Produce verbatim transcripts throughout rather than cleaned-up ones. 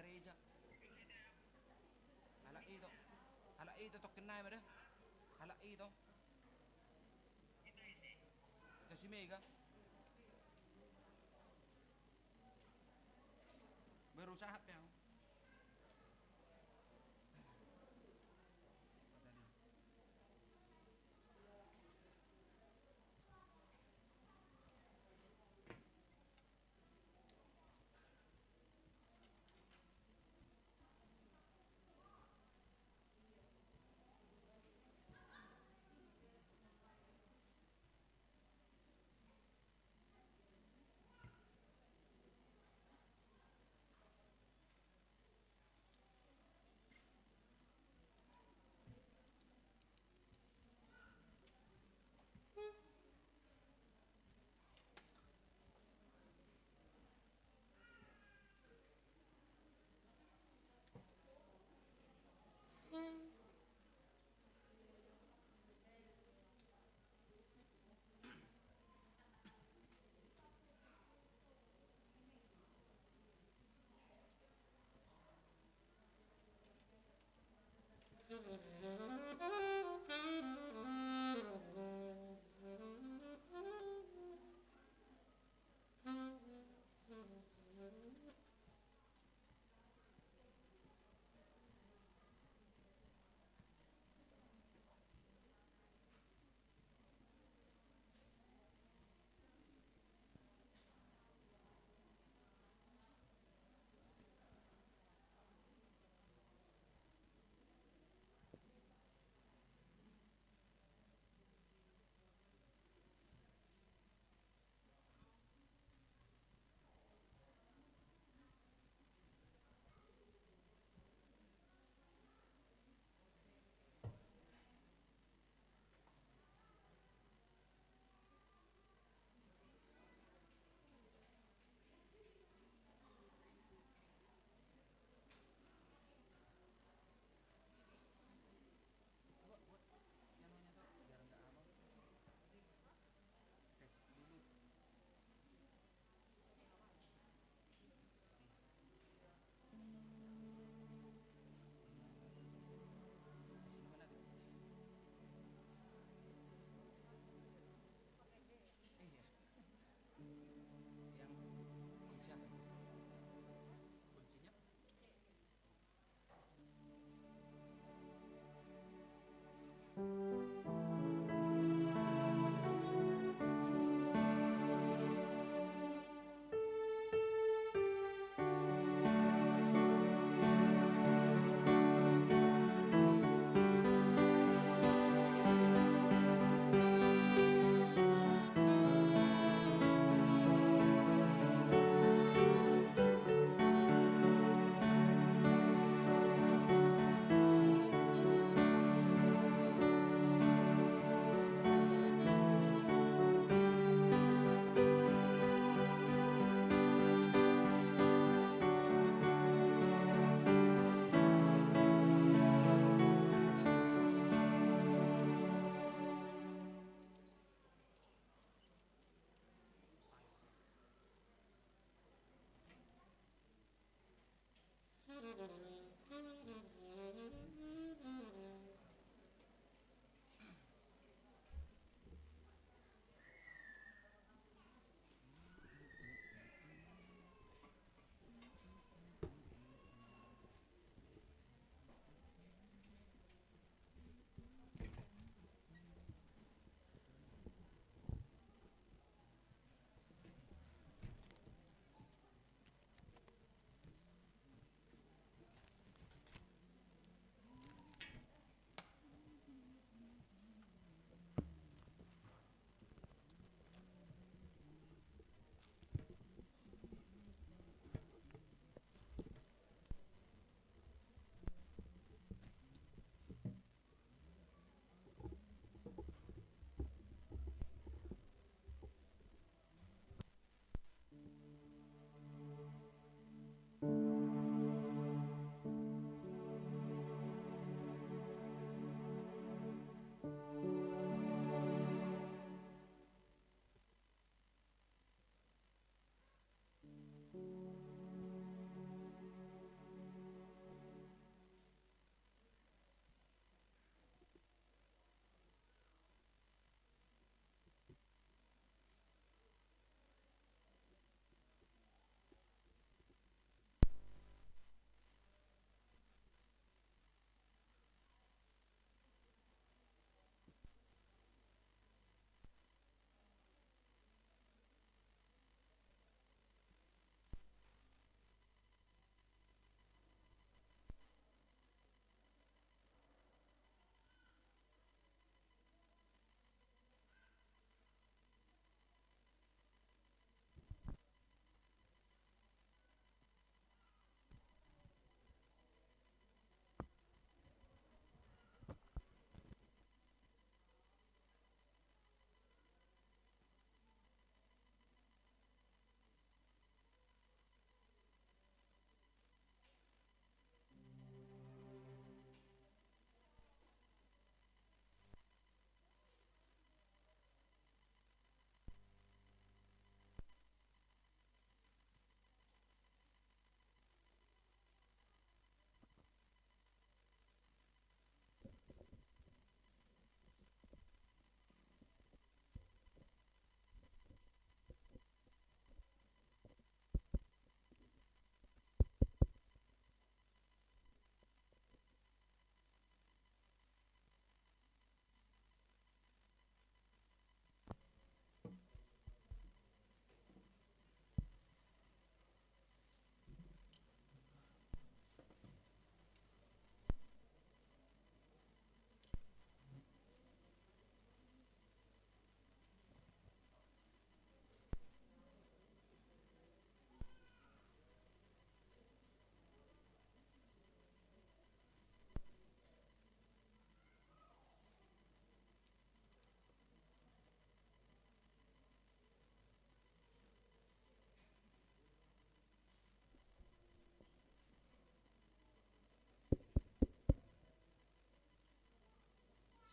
Reza. Halak i do. Halak i do, tongkin nai ma da. Halak i do. Ita si Mega. Berusaha pe au.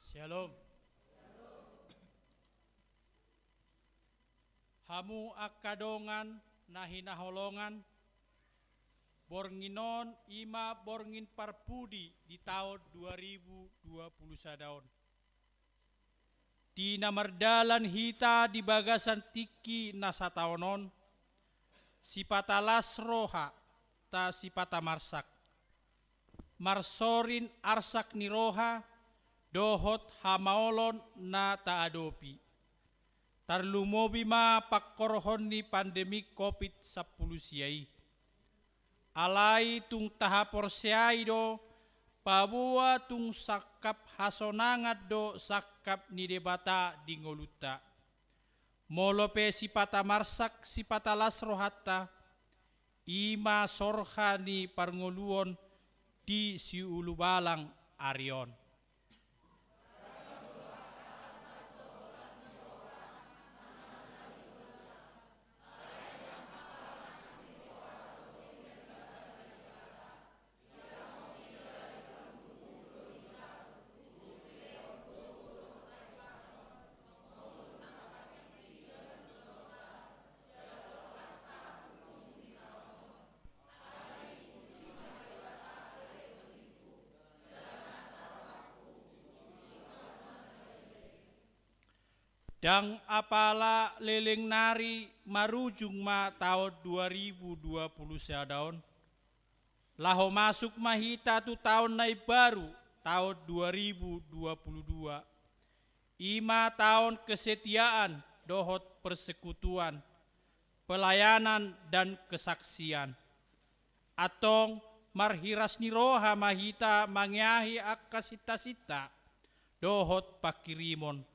Syalom. Hamu angka dongan na hinaholongan, borngin on i ma borngin parpudi di taon dua ribu dua puluh sada on. Di na mardalan hita di bagasan tingki na sataon on, sipata las roha, ta sipata marsak. Marsorin arsak ni roha, dohot hamaolon na taadopi. Tarlumobi ma pangkorhon ni pandemi Covid sampulu sia i. Alai tung tahaporseai do, paboa tung sangkap hasonangan do sangkap ni Debata di ngolunta. Molo pe sipata marsak, sipata las rohanta, i ma sorha ni parngoluon di siulubalang ari on. Ndang apala leleng nari marujung ma taon dua ribu dua puluh sada on, laho masuk ma hita tu taon na imbaru, taon dua ribu dua puluh dua. I ma taon kesetiaan dohot persekutuan, pelayanan dan kesaksian. Antong marhiras ni roha ma hita mangeahi angka sinta-sinta dohot pangkirimon.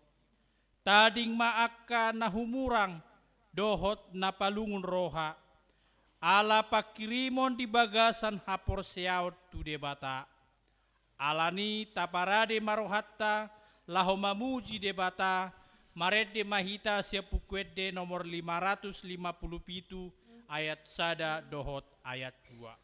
Tading ma angka na humurang dohot na palungun roha, ala pangkirimon di bagasan haporseaon tu Debata. Alani taparade ma rohanta laho mamuji Debata, marende ma hita sian Buku Ende nomor lima ratus lima puluh pitu, ayat sada dohot ayat dua.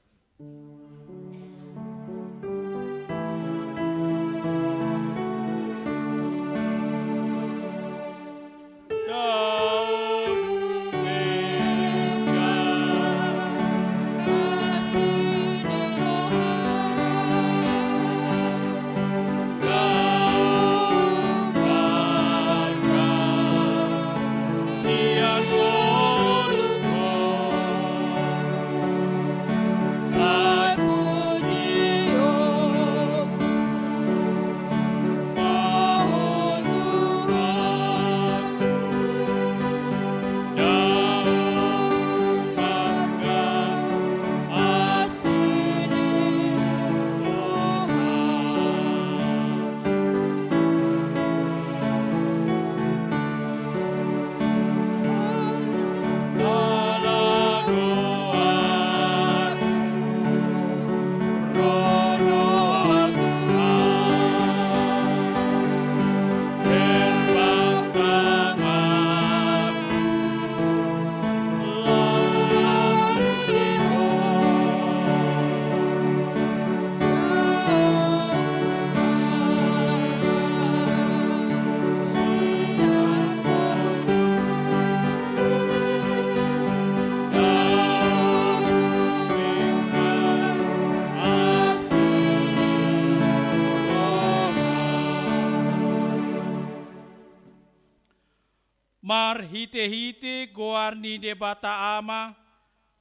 Marhite-hite goar ni Debata Ama,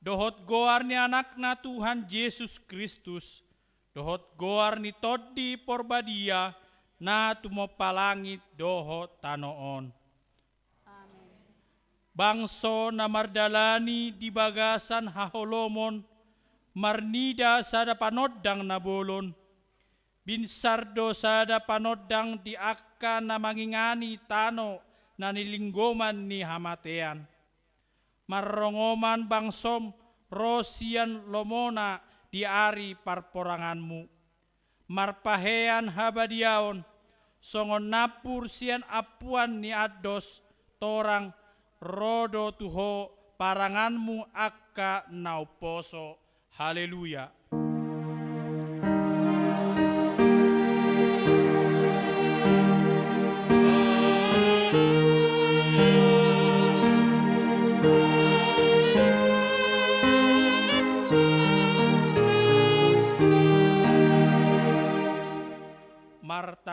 dohot goar ni Anakna Tuhan Jesus Kristus, dohot goar ni Tondi Porbadia, na tumompa langit dohot tano on. Amen. Bangso na mardalani di bagasan haholomon, marnida sada panondang na bolon, binsar do sada panondang di angka na mangingani tano na nilinggoman ni hamatean. Marrongoman bangsom ro sian lomona di ari parporanganmu. Marpahean habadiaon, songon nampur sian ampuan ni andos, torang ro do tu ho paranganmu angka na umposo. Haleluya.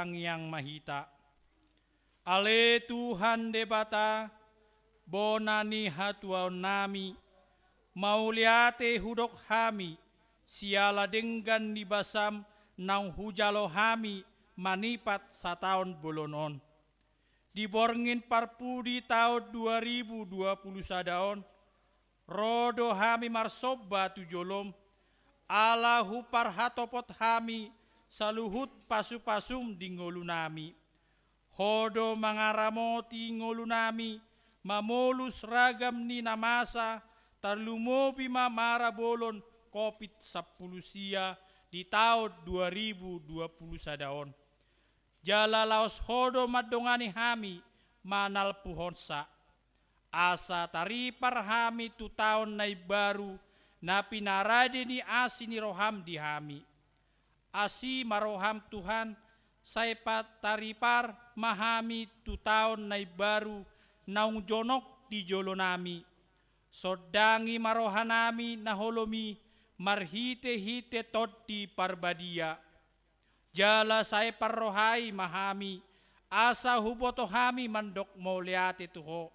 Martangiang ma hita. Ale Tuhan Debata, bona ni hatuaonnami, mauliate hudok hami, siala denggan ni basam naung hujalo hami manipat sataon bolon on. Di borngin parpudi taon dua ribu dua puluh sada on, ro do hami marsomba tu jolom, ala huparhatopot hami saluhut pasupasum di ngolunami. Ho do mangaramoti ngolunami, mamolus ragam ni na masa, tarlumobi ma mara bolon covid sampulu sia di taon dua ribu dua puluh sada on. Jala laos Ho do mandongani hami manalpuhonsa. Asa taripar hami tu taon na imbaru, na pinarade ni asi ni roham di hami. Asi ma roham Tuhan, sai pataripar ma hami tu taon na imbaru naung jonok di jolonami. Sondangi ma rohanami na holom i marhitehite Tondi Parbadia. Jala sai parrohai ma hami, asa huboto hami mandok mauliate tu Ho,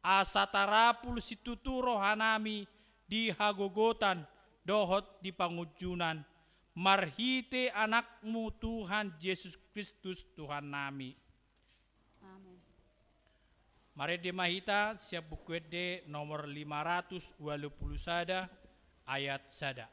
asa tarapul situtu rohanami di hagogotan dohot di pangunjunan, marhite Anakmu Tuhan Jesus Kristus Tuhannami. Amen. Marende ma hita sian Buku Ende nomor lima ratus ualu pulu sada, ayat sada.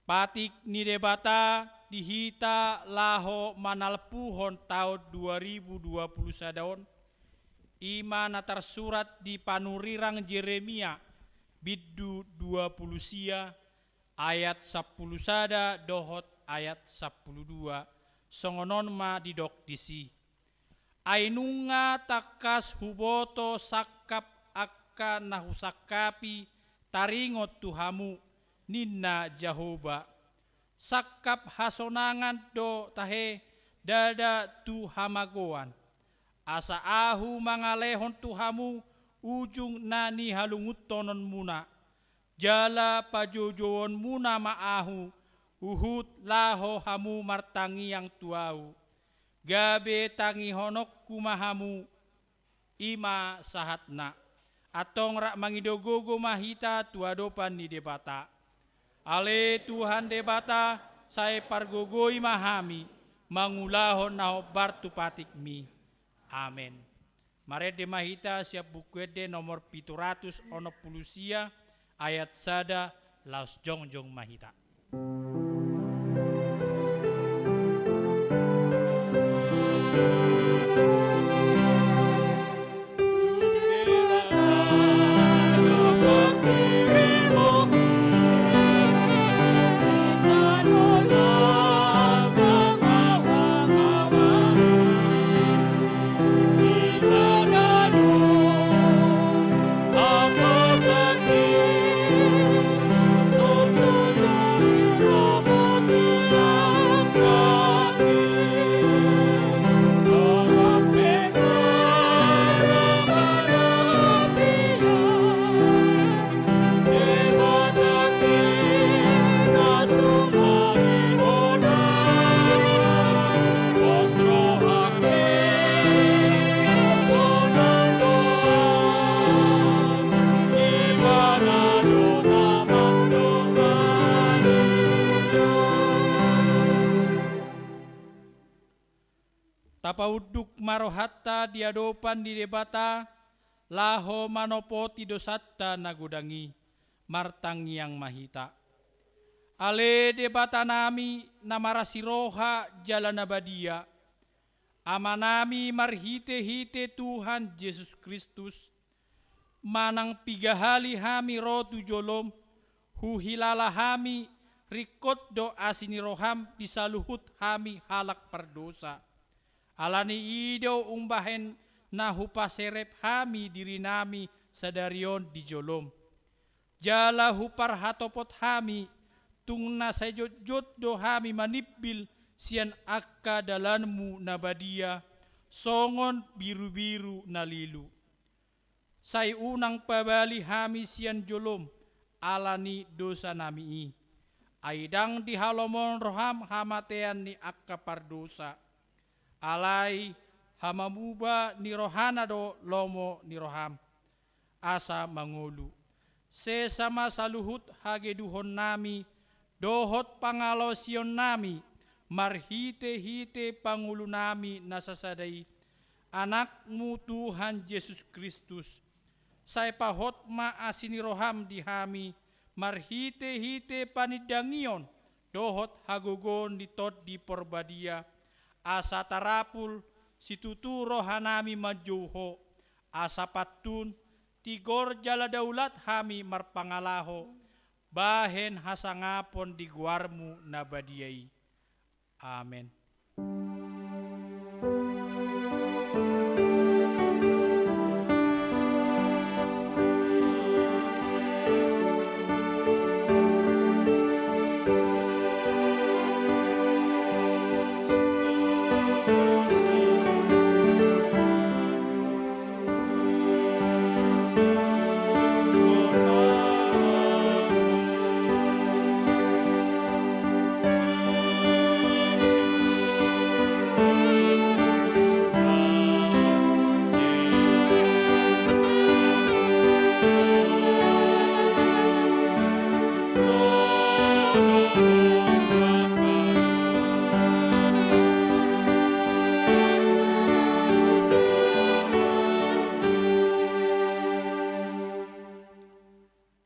Patik ni Debata di hita laho manalpuhon taon dua ribu dua puluh sada on, i ma na tarsurat di panurirang Jeremia, bindu dua puluh sia, ayat sampulu sada dohot ayat sampulu dua, songon on ma didok disi. Ai nunga tangkas huboto sangkap angka na husangkapi taringot tu hamu, ninna Jahowa. Sangkap hasonangan do tahe, ndada tu hamagoan. Asa Ahu mangalehon tu hamu ujung na nihalungunhononmuna. Jala pajojouonmuna ma Ahu, huhut laho hamu martangiang tu Ahu. Gabe tangihononku ma hamu, i ma sahatna. Antong rap mangido gogo ma hita tu adopan ni Debata. Ale Tuhan Debata, sai pargogoi ma hami, mangulahon na hombar tu patikmi. Amen. Marende ma hita sian Buku Ende nomor pitu ratus onom pulu sia, ayat sada, laos jongjong ma hita. Unduk ma rohanta di adopan ni Debata, laho manopoti dosanta na godang i. Martangiang ma hita. Ale Debatanami na marasi roha jala na badia, Amanami marhitehite Tuhan Jesus Kristus, manang piga hali hami ro tu jolom, huhilala hami ringkot do asi ni roham di saluhut hami halak pardosa. Ala ni i do umbahen na hupaserep hami dirinami sadari on di jolom. Jala huparhatopot hami, tung na sai jotjot do hami manimbil sian angka dalanmu na badia, songon birubiru na lilu. Sai unang pabali hami sian jolom ala ni dosanami i. Ai ndang dihalomohon roham hamatean ni angka pardosa. Alai hamamuba ni rohana do lomo ni roham, asa mangolu. Sesa ma saluhut hageduhonnami dohot pangalaosionnami marhitehite pangolunami na sasada i, Anakmu Tuhan Jesus Kristus. Sai pahot ma asi ni roham di hami marhitehite panindangion dohot hagogoon ni Tondi Porbadia, asa tarapul situtu rohanami manjou Ho, asa pantun, tigor jala daulat hami marpangalaho bahen hasangapon di goarmu na badia i. Amen.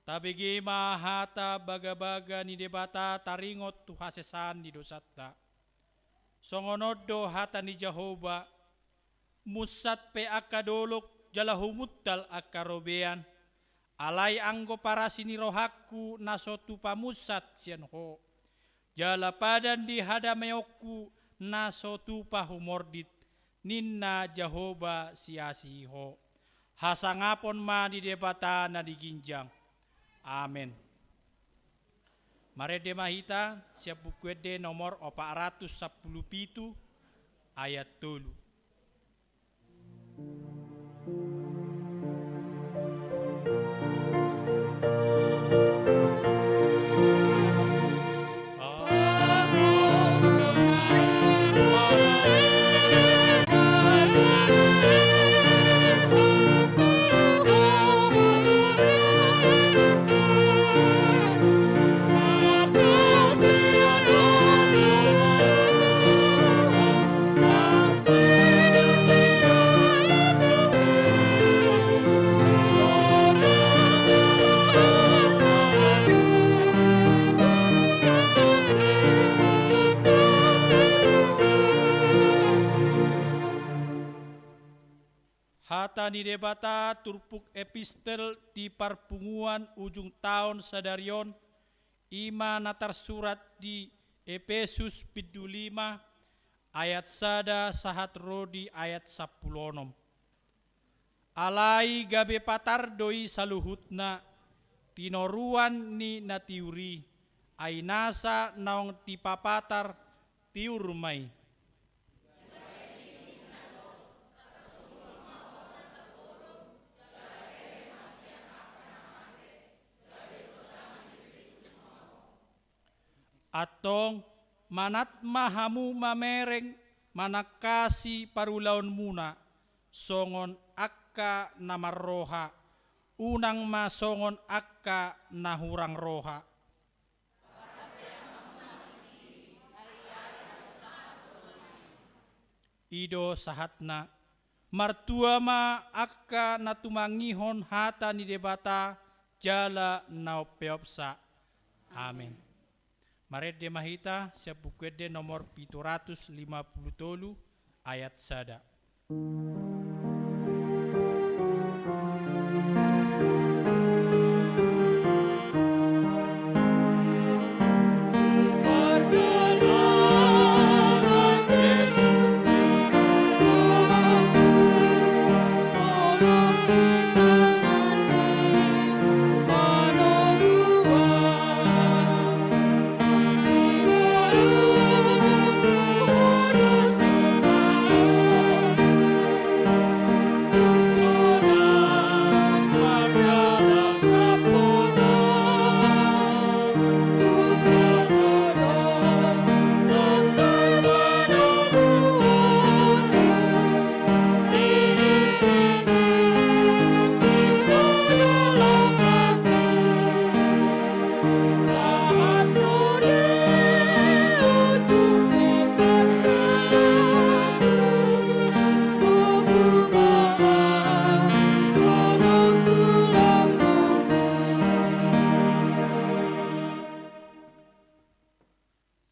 Tabege ma hata bagabaga ni Debata taringot tu hasesaan ni dosanta. Songon on do hata ni Jahowa, munsat pe angka dolok jala humuntal angka robean, alai anggo parasi ni rohangku na so tupa munsat sian Ho, jala padan ni hadameonku na so tupa humordit, ninna Jahowa siasi Ho. Hasangapon ma ni Debata na di ginjang. Amen. Marende ma hita sian Buku Ende nomor opat ratus sampulu pitu, ayat tolu. Hata ni Debata turpuk epistel di parpunguan ujung taon sadari on, i ma na tarsurat di Epesus bindu lima ayat sada sahat ro di ayat sampulu onom. Alai gabe patar do i saluhutna, tinoruan ni na tiur i, ai nasa naung dipapatar tiur ma i. Antong, manat ma hamu mamereng manangkasi parulaonmuna, songon angka na marroha, unang ma songon angka na hurang roha. I do sahatna. Martua ma angka na tumangihon hata ni Debata jala na umpeopsa. Amen. Marende ma hita sian Buku Ende nomor pitu ratus lima pulu tolu, ayat sada.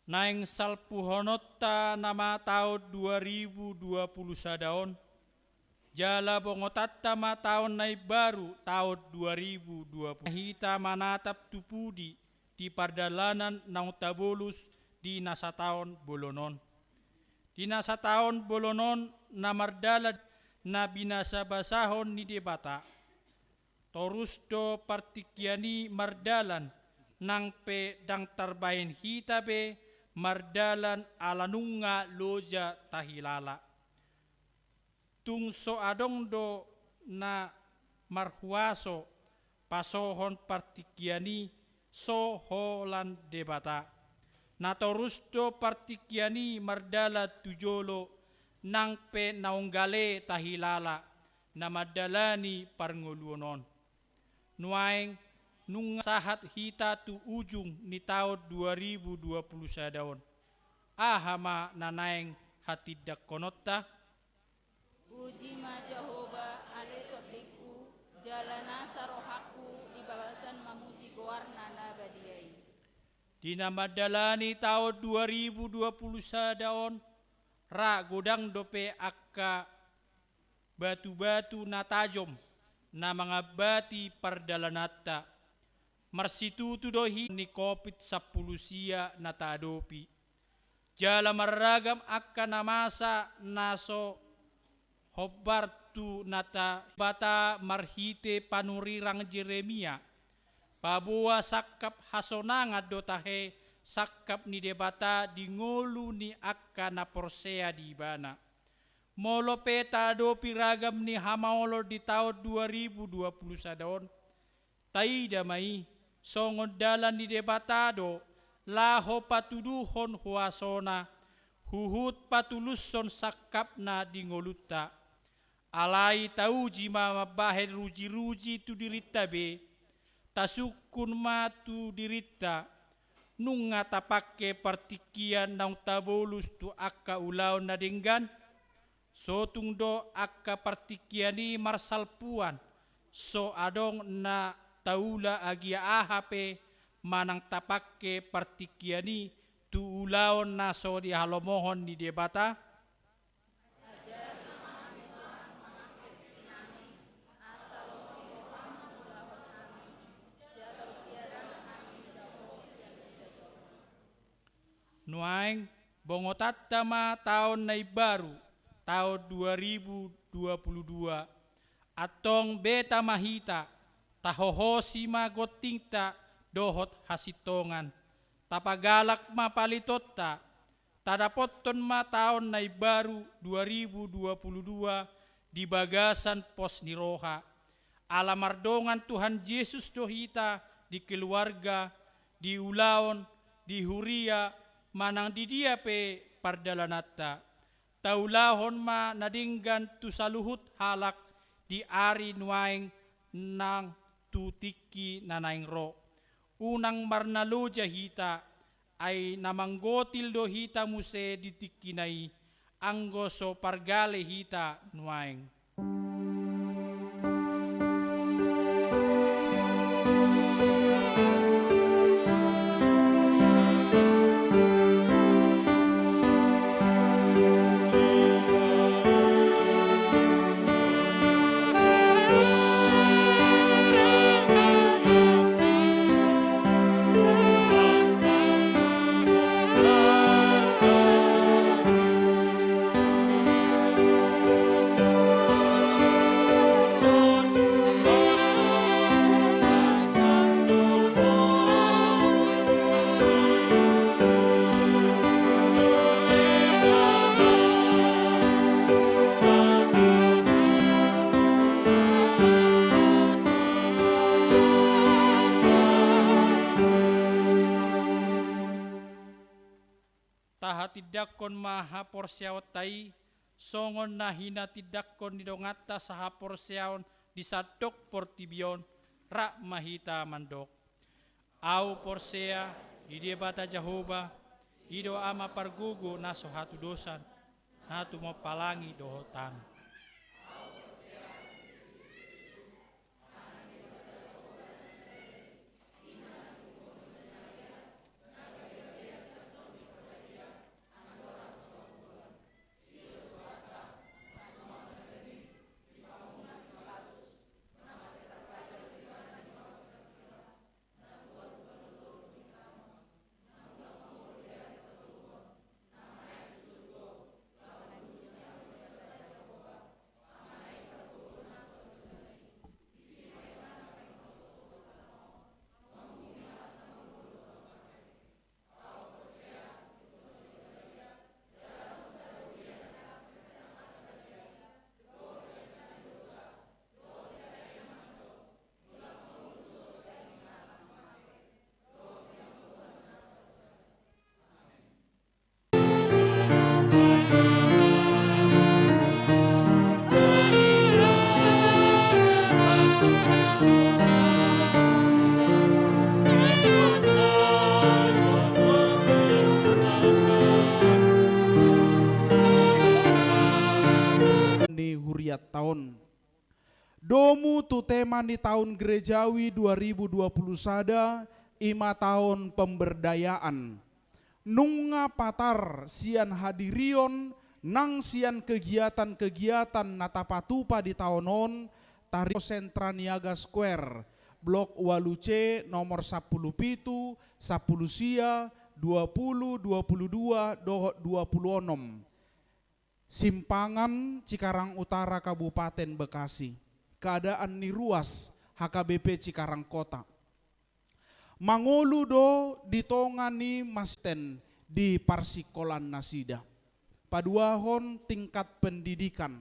Naeng salpuhononta nama taon dua ribu dua puluh sada on, jala bongotanta ma taon na imbaru, taon dua ribu dua puluh. Hita manatap tu pudi di pardalanan naung tabolus di na sataon bolon on. Di na sataon bolon on na mardalan na binasabasahon ni Debata. Torus do partingkian i mardalan, nang pe ndang tarbahen hita be mardalan ala nunga loja tahilala. Tung so adong do na marhuaso pasohon partingkian i so holan Debata. Na torus do partingkian i mardalan tu jolo, nang pe naung gale tahilala na mandalani parngoluon on. Nuaeng nunga sahat hita tu ujung ni taon dua ribu dua puluh sada on. Aha ma na naeng hatindangkononta? Puji ma Jahowa, ale tondingku, jala nasa rohangku di bagasan mamuji goarna na badia i. Di na mandalani taon dua ribu dua puluh sada on, ra godang dope angka batu-batu na tajom na mangambati pardalananta. Marsitutu do hita ni covid sampulu sia na taadopi. Jala marragam angka na masa na so hombar tu na ta-, Debata marhite panurirang Jeremia. Paboa sangkap hasonangan do tahe sangkap ni Debata di ngolu ni angka na porsea di Ibana. Molo pe taadopi ragam ni hamaolon di taon dua ribu dua puluh sada on, taida ma i, songon dalan ni Debata do laho patuduhon huasona, huhut patulushon sangkapna di ngolunta. Alai tauji ma mambahen ruji-ruji tu dirinta be, tasungkun ma tu dirinta, nunga tapangke partingkian naung tabolus tu angka ulaon na denggan? Sotung do angka partingkian i marsalpuan, so adong na taula agia aha pe manang tapangke partingkian i tu ulaon na so dihalomohon ni Debata? Nuaeng, bongotanta ma taon na imbaru, taon dua ribu dua puluh dua. Antong beta ma hita, tahohosi ma gontingta dohot hasintongan, tapagalak ma palitonta, tadapothon ma taon na imbaru dua ribu dua puluh dua di bagasan pos ni roha. Ala mardongan Tuhan Jesus do hita di keluarga, di ulaon, di huria, manang di dia pe pardalananta. Taulahon ma na denggan tu saluhut halak di ari nuaeng nang tu tingki na naeng ro. Unang marnaloja hita, ai na manggotil do hita muse di tingkina i, Anggo so pargale hita nuaeng. Tahatindangkon ma haporseaonta i, songon na hinatindangkon ni donganta sahaporseaon di sandok portibi on, rap ma hita mandok: Ahu porsea di Debata Jahowa, i do Ama pargogo na so hatudosan, na tumompa langit dohot tano. Ni huriatta on. Domu tu tema ni taon gerejawi dua ribu dua puluh sada, i ma taon pemberdayaan. Nunga patar sian hadirion nang sian kegiatan-kegiatan na tapatupa di taon on, tari Sentra Niaga Square, Blok ualu C, nomor sampulu pitu, sampulu sia, dua pulu, dua pulu dua, dohot dua pulu onom. Simpangan, Cikarang Utara, Kabupaten Bekasi. Keadaan ni ruas, H K B P Cikarang Kota. Mangolu do di tonga ni masiten di parsikolaan nasida. Paduahon, tingkat pendidikan.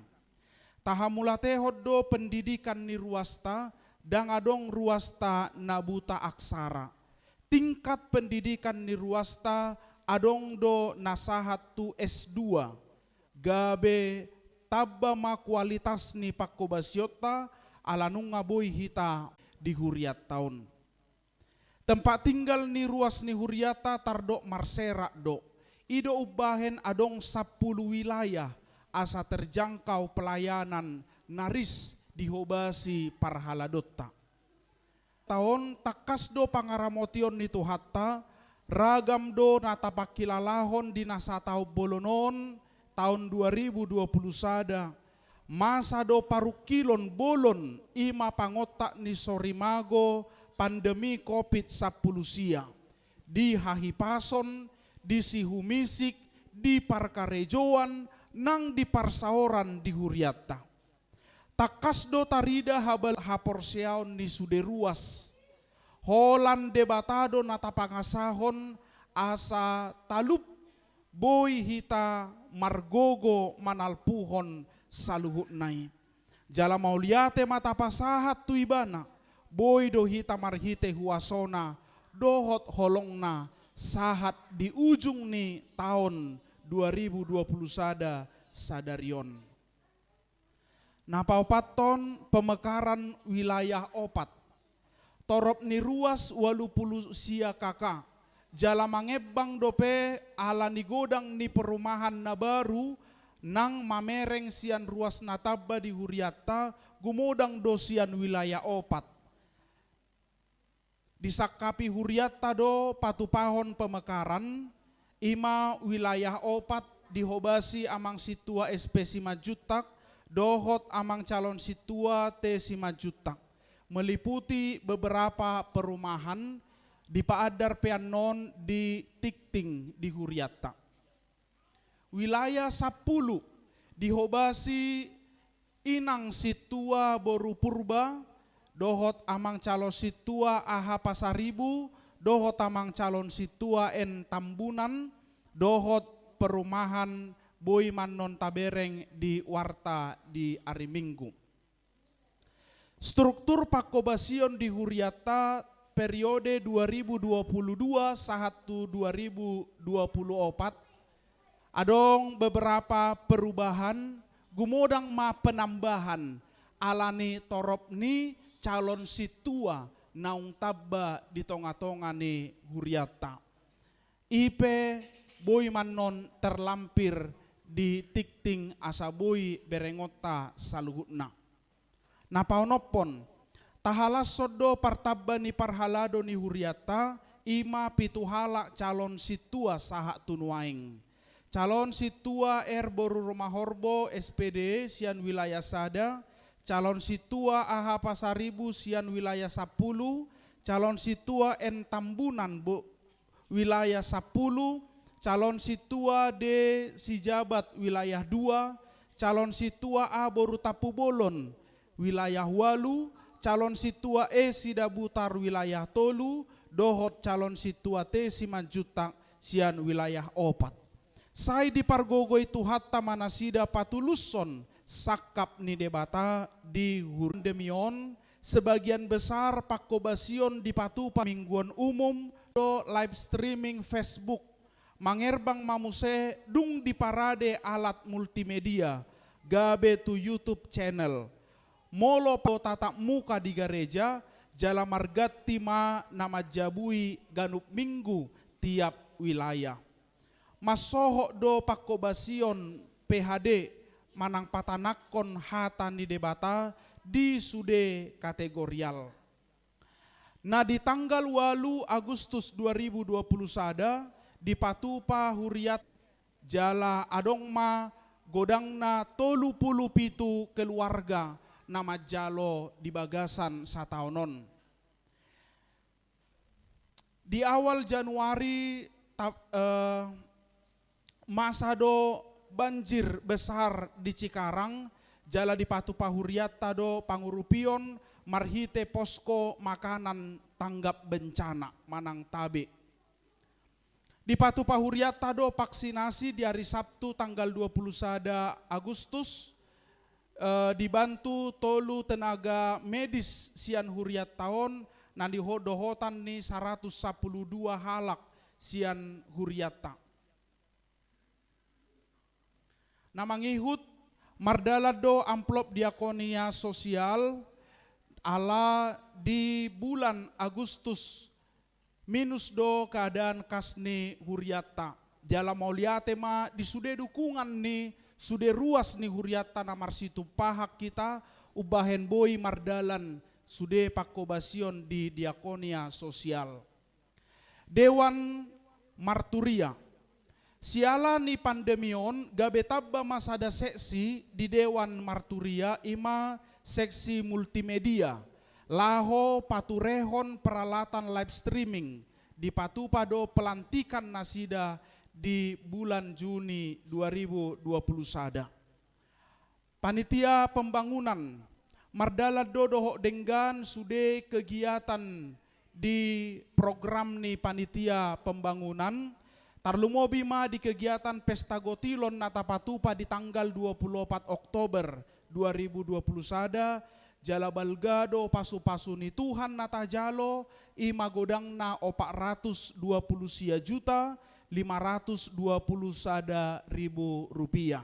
Tahamulatehon do pendidikan ni ruasta, ndang adong ruasta na buta aksara. Tingkat pendidikan ni ruasta adong do na sahat tu S dua. Gabe tamba ma kualitas ni pangkobasionta, ala nunga boi hita di huriatta on. Tempat tinggal ni ruas ni huriatta tardok marserak do. I do umbahen adong sampulu wilayah asa terjangkau pelayanan na ris dihobasi parhaladonta. Taon tangkas do pangaramotion ni Tuhanta, ragam do na tapangkilalahon di na sataon bolon on, taon dua ribu dua puluh sada. Masa do parungkilon bolon, i ma pangontak ni sorimago pandemi covid sampulu sia. Di hahipason, di sihumisik, di parkarejoan, nang di parsaoran di huriatta. Tangkas do tarida habal haporseaon ni sude ruas. Holan Debata do na tapangasahon asa talup boi hita margogo manalpuhon saluhutna i. Jala mauliate ma tapasahat tu Ibana, boi do hita marhite huasona dohot holongna sahat di ujung ni taon dua ribu dua puluh sada sadari on. Na paopathon, pemekaran wilayah opat. Torop ni ruas ualu pulu sia K K. Jala mangembang dope ala ni godang ni perumahan na baru, nang mamereng sian ruas na tamba di hurianta, gumodang do sian wilayah opat. Disangkapi hurianta do patupahon pemekaran, i ma wilayah opat dihobasi amang sintua S P Simanjuntak dohot amang calon sintua T Simanjuntak, meliputi beberapa perumahan, dipaandar pe annon di tingting di hurianta. Wilayah sampulu dihobasi inang sintua boru Purba, dohot amang calon sintua Aha Pasaribu, dohot amang calon sintua N Tambunan, dohot perumahan boi ma annon tabereng di warta di ari Minggu. Struktur pangkobasion di hurianta periode dua ribu dua puluh dua sahat tu dua ribu dua puluh opat, adong beberapa perubahan, gumodang ma penambahan, alani torop ni calon sintua naung tamba di tonga-tonga ni hurianta. I pe boi ma annon terlampir di tingting asa boi berengonta saluhutna. Na paonomhon, tahalashon do partamba ni parhalado ni hurianta, i ma pitu halak calon sintua sahat tu nuaeng. Calon sintua R boru Rumahorbo S P D sian wilayah sada, calon sintua Aha Pasaribu sian wilayah sampulu, calon sintua N Tambunan bo-, wilayah sampulu, calon sintua D Sijabat wilayah dua, calon sintua A boru Tampubolon wilayah walu, calon sintua E Sidabutar wilayah tolu, dohot calon sintua T Simanjuntak sian wilayah opat. Sai dipargogoi Tuhanta ma nasida patulushon sangkap ni Debata di hur-, pandemi on, sebagian besar pangkobasion dipatupa mingguan umum do live streaming Facebook, mangerbang ma muse dung diparade alat multimedia, gabe tu YouTube channel. Molo pe tatap muka di gareja, jala marganti ma na manjabui ganup minggu tiap wilayah. Mansohot do pangkobasion P H D manang patanakhon hata ni Debata di sude kategorial. Na di tanggal walu Agustus dua ribu dua puluh sada dipatupa hurianta, jala adong ma godangna tolu pulu pitu keluarga na manjalo di bagasan sataon on. Di awal Januari ta-, eh, masa do banjir besar di Cikarang, jala dipatupa hurianta do pangurupion marhite posko makanan tanggap bencana manang tabe. Dipatupa hurianta do vaksinasi di ari Sabtu tanggal dua puluh sada Agustus, eh, dibantu tolu tenaga medis sian hurianta on, na niho-, dohotan ni saratus sampulu dua halak sian hurianta. Na mangihut, mardalan do amplop diakonia sosial, ala di bulan Agustus minus do keadaan kas ni hurianta. Jala mauliate ma di sude dukungan ni sude ruas ni hurianta na marsitumpahan hita, umbahen boi mardalan sude pangkobasion di diakonia sosial. Dewan Marturia. Siala ni pandemi on, gabe tamba ma sada seksi di Dewan Marturia, i ma seksi multimedia, laho paturehon peralatan live streaming, dipatupa do pelantikan nasida di bulan Juni dua ribu dua puluh sada. Panitia pembangunan, mardalan do dohot denggan sude kegiatan di program ni panitia pembangunan, tarlumobi ma di kegiatan pesta gotilon na tapatupa di tanggal dua puluh opat Oktober dua ribu dua puluh sada, jala balga do pasupasu ni Tuhan na tajalo, i ma godangna opat ratus dua puluh sia juta lima ratus dua puluh sada ribu rupiah.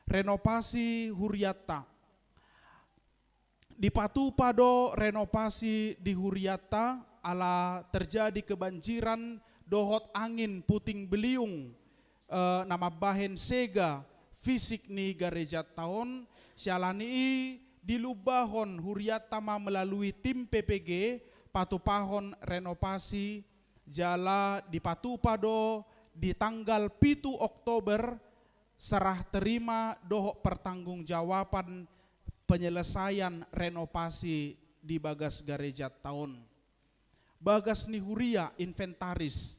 Renovasi hurianta. Dipatupa do renovasi di hurianta ala terjadi kebanjiran dohot angin puting beliung, eh, na mambahen sega fisik ni garejanta on, siala ni i dilumbahon hurianta ma melalui tim P P G patupahon renovasi, jala dipatupa do di tanggal pitu Oktober serah terima dohot pertanggungjawaban penyelesaian renovasi di bagas garejanta on. Bagas ni huria, inventaris.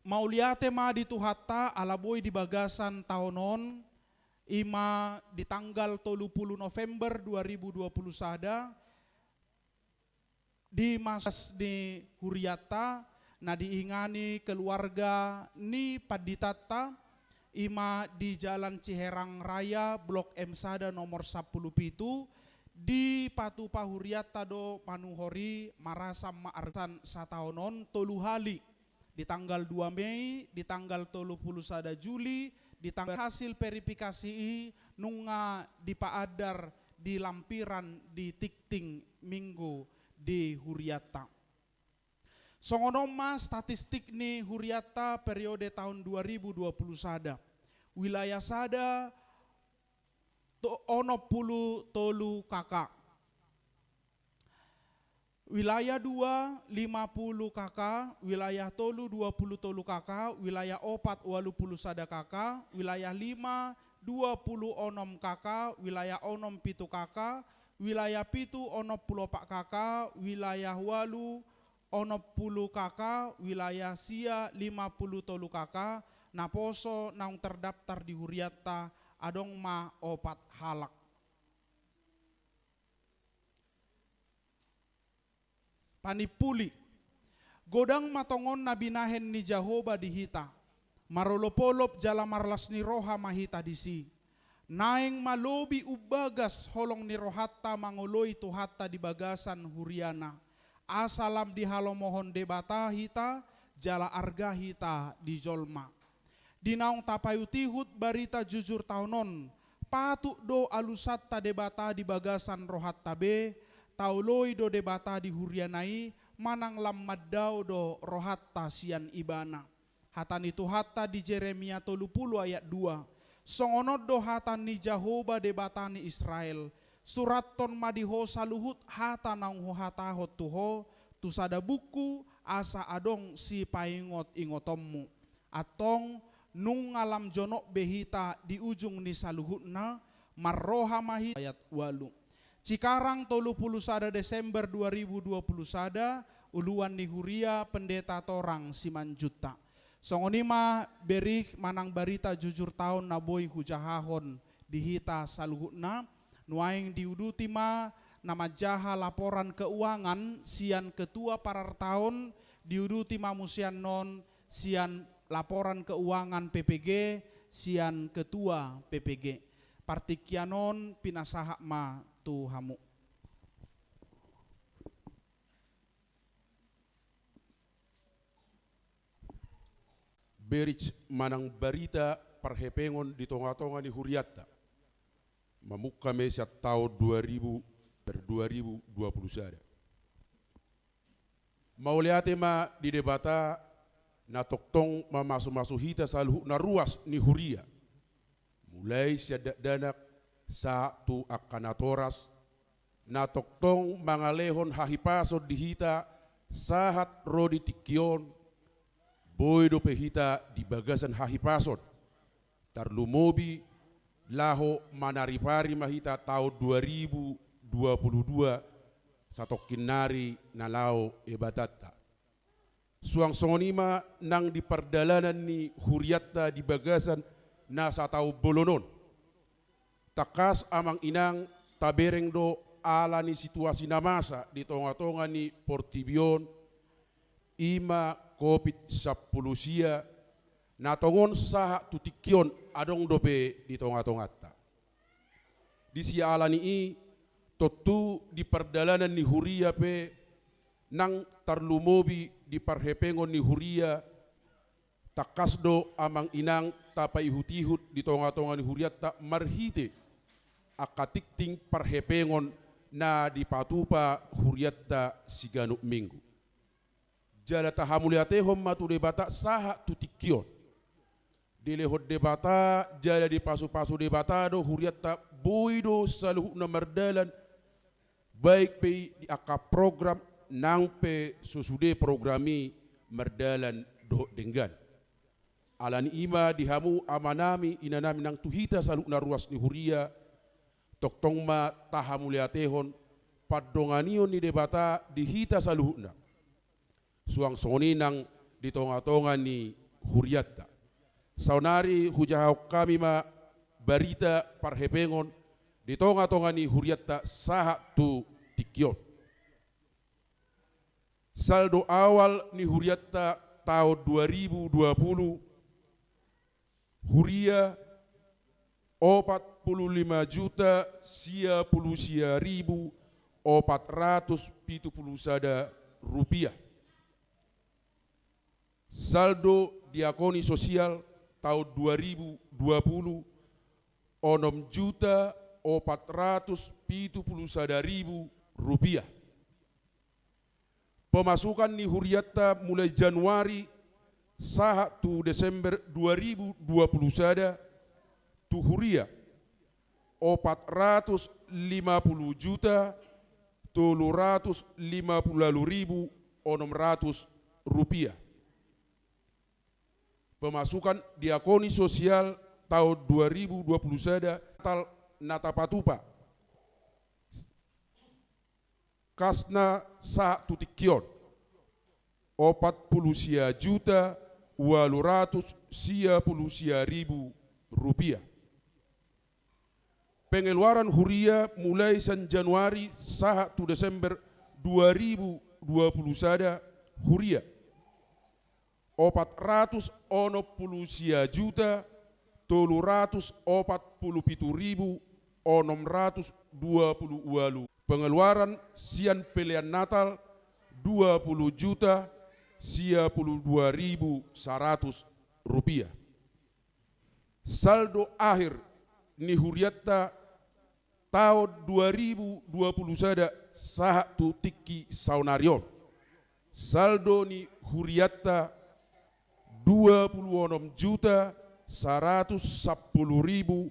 Mauliate ma di Tuhanta, ala boi di bagasan taon on, i ma di tanggal tolu pulu November dua ribu dua pulu sada, di masa ni hurianta, na diingani keluarga ni panditanta, i ma di Jalan Ciherang Raya, Blok M sada nomor sampulu pitu, dipatupa hurianta do manuhor i marasam ma arsan sataon on tolu hali, di tanggal dua Mei, di tanggal tolu pulu sada Juli, di tanggal hasil verifikasi i nunga dipaandar di lampiran di tingting minggu di hurianta. Songon on ma statistik ni hurianta periode taon dua ribu dua pulu sada. Wilayah sada to-, onom pulu tolu K K. Wilayah dua, lima pulu K K, wilayah tolu, dua pulu tolu K K, wilayah opat, ualu pulu sada K K, wilayah lima, dua pulu onom K K, wilayah onom, pitu K K, wilayah pitu, onom pulu opat K K, wilayah ualu, onom pulu K K, wilayah sia, lima pulu tolu K K, naposo naung terdaftar di hurianta adong ma opat halak. Panimpuli. Godang ma tongon na binahen ni Jahowa di hita. Marolopolop jala marlas ni roha ma hita disi. Naeng ma lobi umbagas holong ni rohanta mangoloi Tuhanta di bagasan huriana. Asa lam dihalomohon Debata hita, jala arga hita di jolma. Di naung tapaihutihut barita jujur taon on, patut do alusanta Debata di bagasan rohanta be, taoloi do Debata di huriana i, manang lam mandao do rohanta sian Ibana. Hata ni Tuhanta di Jeremia tolu pulu ayat dua, songon on do hata ni Jahowa Debata ni Israel, surathon ma di ho saluhut hata naung huhatahon tu ho, tu sada buku, asa adong sipaingotingotonmu. Antong, nunga lam jonok be hita di ujung ni saluhutna, marroha ma hita. Ayat ualu. Cikarang tolu pulu sada Desember dua ribu dua pulu sada, uluan ni huria Pendeta Torang Simanjuntak. Songon i ma berita manang barita jujur taon na boi hujahahon di hita saluhutna, nuaeng diuduti ma na manjaha laporan keuangan sian ketua parartaon, diuduti ma muse annon sian laporan keuangan P P G sian ketua P P G. Partingkian on pinasahat ma tu hamu. Berita manang barita parhepengon di tongatonga ni hurianta. Mamungka ma i sian taon dua ribu per dua ribu dua pulu sada. Mauliate ma di Debata na tongtong mamasumasu hita saluhutna ruas ni huria. Mulai sian dakdanak sahat tu angka natoras, na tongtong mangalehon hahipason di hita sahat ro di tingki on, boi dope hita di bagasan hahipason. Tarlumobi laho manaripari ma hita taon dua ribu dua pulu dua satongkin nari na laho ebatanta. Suang songon i ma nang di pardalanan ni hurianta di bagasan na sataon bolon on. Tangkas amang inang tabereng do ala ni situasi na masa di tongatonga ni portibi on, i ma Covid sampulu sia, na tongon sahat tu tingki on adong dope di tongatonganta. Di siala ni i, tontu di pardalanan ni huria pe, nang tarlumobi di parhepengon ni huria, tangkas do amang inang tapaihutihut di tongatonga ni hurianta marhite angka tingting parhepengon na dipatupa hurianta siganup minggu. Jala tahamauliatehon ma tu Debata sahat tu tingki on. Dilehon Debata jala dipasupasu Debata do hurianta, boi do saluhutna mardalan, baik pe di angka program nang pe so sude program i mardalan dohot denggan. Alani i ma di hamu amanami inanami nang tu hita saluhutna ruas ni huria, tongtong ma tahamauliatehon pandonganion ni Debata di hita saluhutna. Suang songon i nang di tongatonga ni hurianta. Saonari hujahahon hami ma barita parhepengon di tongatonga ni hurianta sahat tu tingki on. Saldo awal ni hurianta taon dua ribu dua puluh, huria, opat pulu lima juta sia pulu sia ribu opat ratus pitu pulu sada rupiah. Saldo diakoni sosial taon dua ribu dua puluh, onom juta opat ratus pitu pulu sada ribu rupiah. Pemasukan ni hurianta mulai Januari sahat tu Desember dua ribu dua puluh sada, tu huria, opat ratus lima pulu juta tolu ratus lima pulu ualu ribu onom ratus rupiah. Pemasukan diakoni sosial taon dua ribu dua puluh sada, tal na tapatupa kasna sahat tu tingki on, opat pulu sia juta ualu ratus sia pulu sia ribu rupiah. Pengeluaran huria mulai sian Januari sahat tu Desember dua ribu dua puluh sada, huria, opat ratus onom pulu sia juta tolu ratus opat pulu pitu ribu onom ratus dua pulu ualu. Pengeluaran sian pelean Natal, dua pulu juta sia pulu dua ribu saratus rupiah. Saldo akhir ni hurianta taon dua ribu dua puluh sada sahat tu tingki saonari on. Saldo ni hurianta dua pulu onom juta saratus sampulu ribu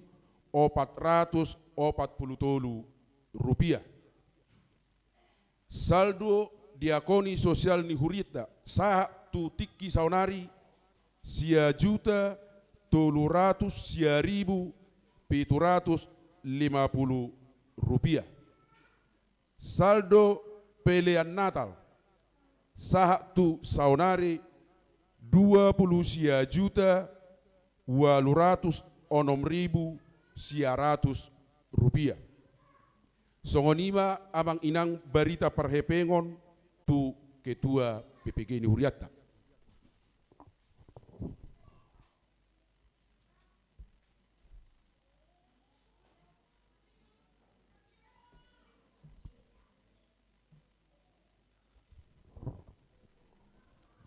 opat ratus opat pulu tolu rupiah. Saldo diakoni sosial ni hurianta sahat tu tingki saonari, sia juta tolu ratus sia ribu pitu ratus lima pulu rupiah. Saldo pelean Natal sahat tu saonari, dua pulu sia juta ualu ratus onom ribu sia ratus rupiah. Songon i ma amang inang barita parhepengon tu ketua P P G ni hurianta.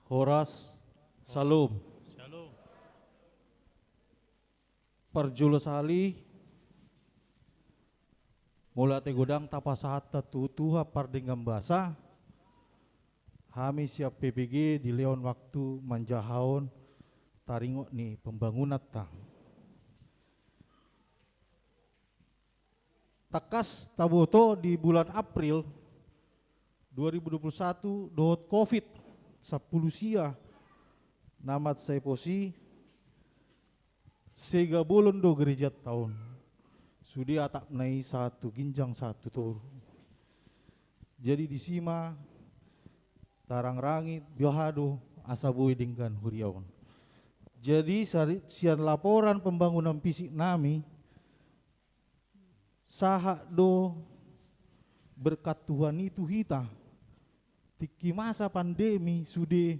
Horas, Syalom. Syalom. Parjolo sahali, mauliate godang tapasahat tu Tuhan pardenggan basa. Hami sian P P G dilehon waktu manjahahon taringot ni pembangunanta. Tangkas taboto di bulan April dua ribu dua puluh satu dohot covid sampulu sia na mansai pos i, sega bolon do gerejanta on. Sude atapna i sahat tu ginjang sahat tu toru. Jadi disi ma tarangrangi boha do asa boi denggan huria on. Jadi sari-, sian laporan pembangunan fisik nami, sahat do berkat Tuhan i tu hita, tingki masa pandemi sude,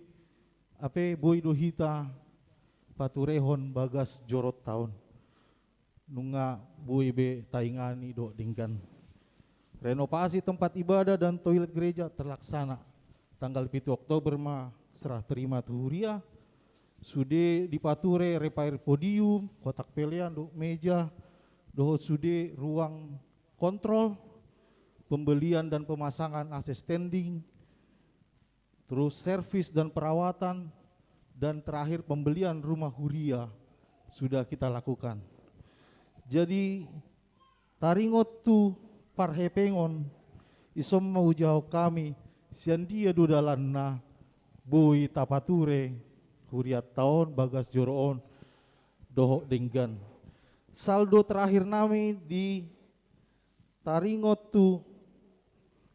ape, boi do hita paturehon bagas joronta on. Nunga boi be taingani dohot denggan. Renovasi tempat ibadah dan toilet gereja terlaksana. Tanggal pitu Oktober ma serah terima tu huria. Sude dipature repair podium, kotak pelean dohot meja, dohot sude ruang kontrol, pembelian dan pemasangan A C standing, terus servis dan perawatan, dan terakhir pembelian rumah huria sudah kita lakukan. Jadi, taringot tu parhepengon, ison ma hujahahon hami, sian dia do dalanna, boi tapature hurianta on, bagas joro on, dohot denggan. Saldo terakhir nami di taringot tu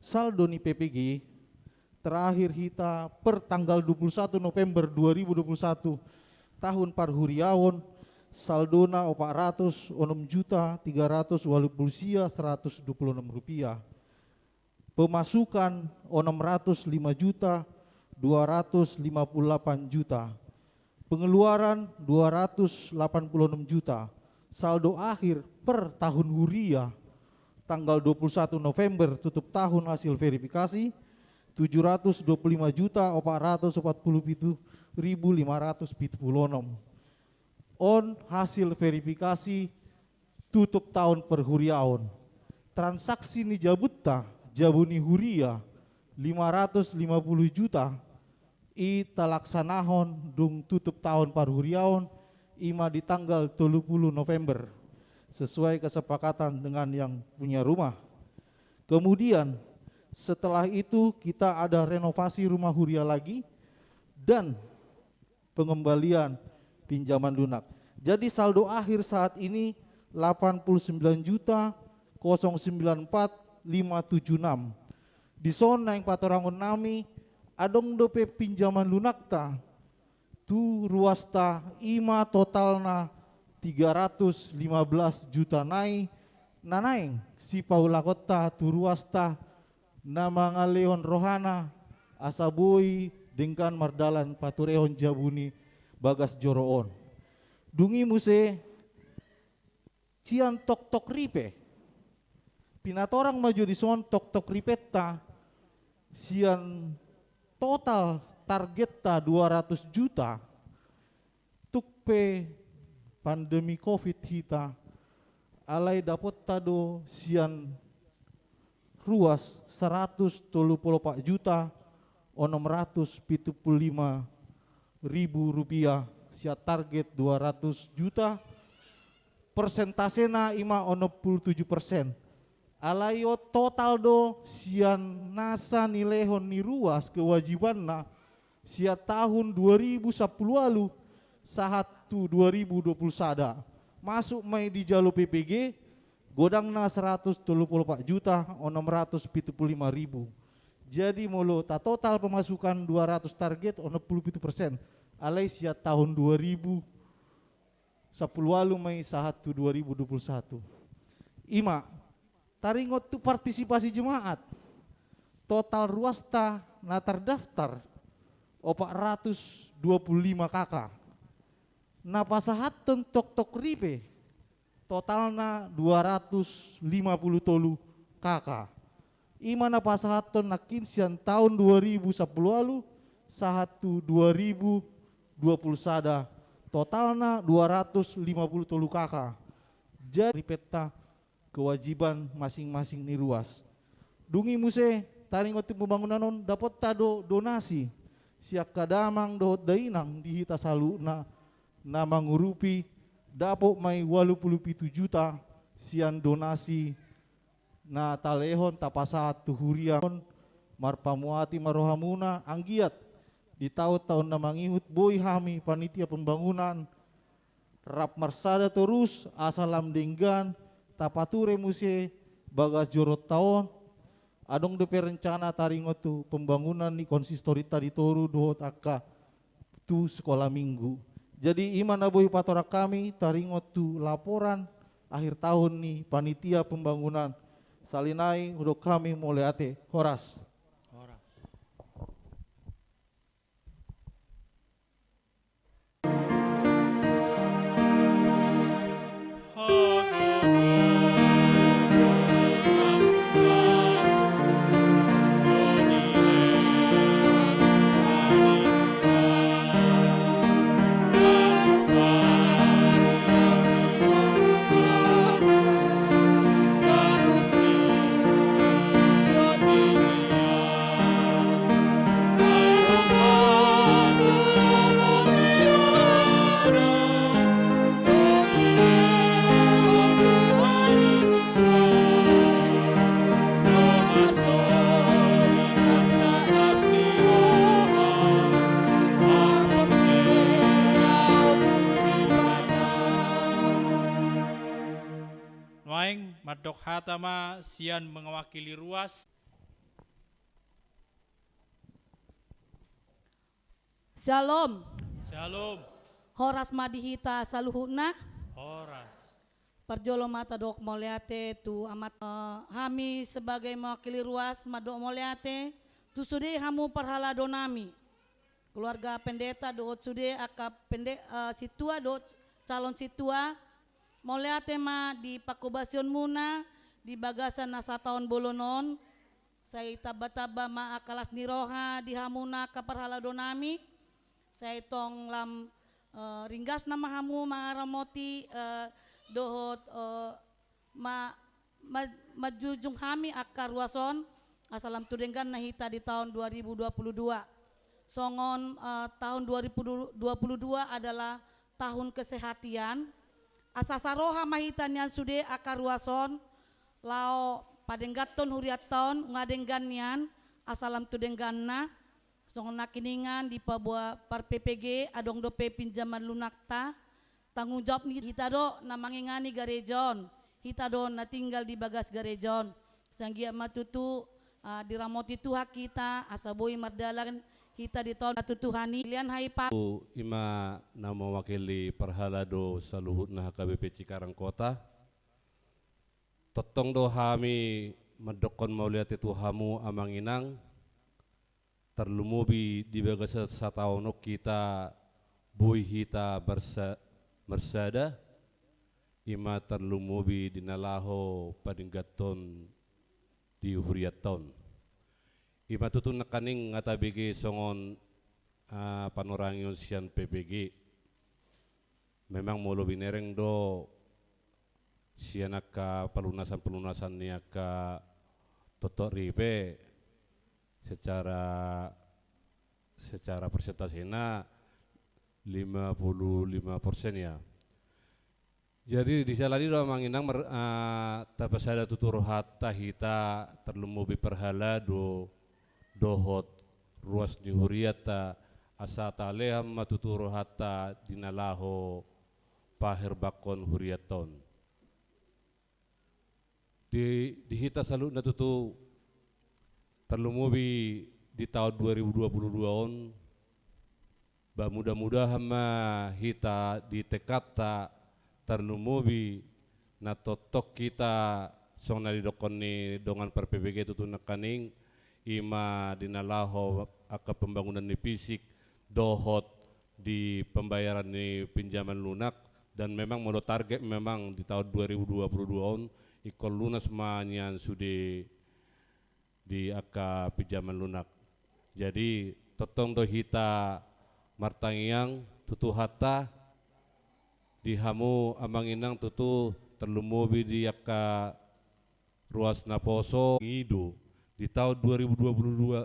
saldo ni P P G, terakhir hita per tanggal dua puluh satu November dua ribu dua puluh satu tahun parhuriaon, saldona opat ratus onom juta tiga ratus walu pulu sia seratus dua pulu onom rupiah. Pemasukan onom ratus lima juta dua ratus lima pulu lapan juta. Pengeluaran dua ratus lapan pulu onom juta. Saldo akhir per tahun huria tanggal dua puluh satu November, tutup tahun hasil verifikasi, tujuh ratus dua puluh lima juta opat ratus opat pulu pitu ribu lima ratus pitu pulu onom. On hasil verifikasi tutup taon parhuriaon. Transaksi ni jabunta, jabu ni huria, lima ratus lima pulu juta, i talaksanahon dung tutup taon parhuriaon, i ma di tanggal tolu pulu November, sesuai kesepakatan dengan yang punya rumah. Kemudian, setelah itu kita ada renovasi rumah huria lagi, dan pengembalian pinjaman lunak. Jadi, saldo akhir saat ini delapan puluh sembilan juta kosong sembilan empat lima tujuh enam. Dison naeng patorangon nami, adong dope pinjaman lunakta tu ruasta, i ma totalna tiga ratus lima belas juta nai, na naeng sipaulakonta tu ruasta na mangalehon rohana asa boi denggan mardalan paturehon jabu ni bagas joro on. Dung i muse sian toktok ripe. Pinatorang ma jo dison toktok ripenta, sian total targetta dua ratus juta, tung pe pandemi covid hita, alai dapotta do sian ruas saratus tolu pulu opat juta onom ratus pitu pulu lima ribu rupiah, sian target dua ratus juta, persentasena i ma onom pulu tujuh persen. Alai on total do sian nasa nilehon ni ruas kewajibanna sian tahun dua ribu sampulu ualu sahat tu dua ribu dua pulu sada. Masuk ma i dijalo P P G, godangna saratus tolu pulu opat juta onom ratus pitu pulu lima ribu. Jadi, molo tatotal pemasukan dua ratus target, onom pulu pitu persen. Alai sian tahun dua ribu sampulu ualu ma i sahat tu dua ribu dua pulu satu. I ma, taringot tu partisipasi jemaat, total ruasta na tardaftar opat ratus dua pulu lima K K. Na pasahathon toktok ripe, totalna dua ratus lima pulu tolu K K. I ma na pasahathon nangkin sian taon dua ribu sampulu ualu sahat tu dua ribu dua pulu sada, totalna dua ratus lima pulu tolu K K. Jadi ripenta kewajiban masing-masing ni ruas. Dung i muse, taringot tu pembangunan on, dapotta do donasi sian angka damang dohot dainang di hita saluhutna, na mangurupi, dapot ma i ualu pulu pitu juta sian donasi na talehon tapasahat tu huria on. Marpamuati ma rohamuna, anggiat di taon-taon na mangihut boi hami panitia pembangunan rap marsada torus, asa lam denggan tapature muse bagas joronta on. Adong dope rencana taringot tu pembangunan ni konsistorinta di Toru dohot angka tu sekolah minggu. Jadi, i ma na boi patorang hami taringot tu laporan akhir tahun ni panitia pembangunan. Sahali nai hudok hami mauliate. Horas. Horas. Hata ma sian mewakili ruas. Shalom. Shalom. Horas ma di hita saluhutna. Horas. Parjolo ma tadok mauliate tu Amanta. Eh, hami sebagai mewakili ruas mandok mauliate tu sude hamu parhalado nami, keluarga pendeta dohot sude angka pende-, eh, sintua dohot calon sintua. Mauliate ma di pangkobasionmuna di bagasan na sataon bolon on. Sai tamba-tamba ma angka las ni roha di hamuna angka parhalado nami. Sai tong lam, eh, ringgas nama hamu mangaramoti, eh, dohot, eh, ma-, ma-, manjunjung hami angka ruas on, asa lam tu dengganna hita di taon dua ribu dua puluh dua. Songon, eh, taon dua ribu dua puluh dua adalah tahun kesehatan, asa saroha ma hita nian sude angka ruas on, laho padengganhon hurianta on, nunga denggan nian, asa lam tu dengganna. Songon nangkiningan dipaboa par P P G, adong dope pinjaman lunakta. Tanggung jawab ni hita do na mangingani gareja on, hita do na tinggal di bagas gareja on. Sai anggiat ma tutu, ah, diramoti Tuhan hita, asa boi mardalan hita di taon na tu Tuhan i. Lian hai pa. Ima na mewakili parhalado saluhutna H K B P Cikarang Kota. Tongtong do hami mandokkon mauliate tu hamu amang inang, tarlumobi di bagasan sataon on hita boi hita marsa-, marsada, ima tarlumobi di na laho padengganhon di hurianta on. Ima tutu nangkaning nga tabege songon, ah, panorangion sian P P G. Memang molo binereng do sian angka palunasan-palunasan ni angka tottok ripe secara, secara persentasena lima puluh lima persen ya. Jadi di sala ni do amang inang mar-, ah, tapasada tutu rohanta hita tarlumobi parhalado dohot ruas ni hurianta, asa talehon ma tutu rohanta di na laho paherbanghon hurianta on. Di, di hita saluhutna tutu tarlumobi di taon dua ribu dua puluh dua on, ba mudah-mudahan ma hita di tekadta tarlumobi na tongtong hita songon na didokkon ni dongan par P P G tutu nangkaning, ima di na laho angka pembangunan ni fisik dohot di pembayaran ni pinjaman lunak, dan memang molo target memang di taon dua ribu dua puluh dua on ingkon lunas ma nian sude di angka pinjaman lunak. Jadi tongtong do hita martangiang tu Tuhanta di hamu amang inang tutu tarlumobi di angka ruas naposo. Ngido di taon dua ribu dua puluh dua,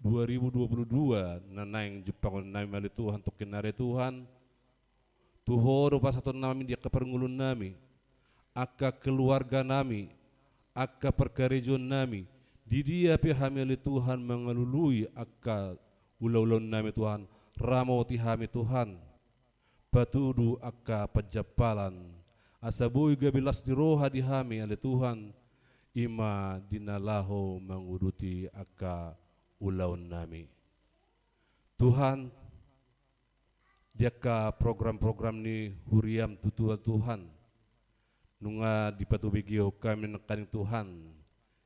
dua ribu dua puluh dua na naeng jumpangonnami ale Tuhan tongkin nari Tuhan. Tu Ho do pasahatonnami di angka parngoluonnami, angka keluarganami, angka parkarejoannami, di dia pe hami ale Tuhan mangalului angka ulaulaonnami Tuhan, ramoti hami Tuhan. Patudu angka panjampalan, asa boi gabe las ni roha di hami ale Tuhan, ima di na laho manguduti angka ulaonnami. Tuhan, di angka program-program ni huriam tu Tuhan, Tuhan. Nunga dipatubegihon hami nangkaning Tuhan,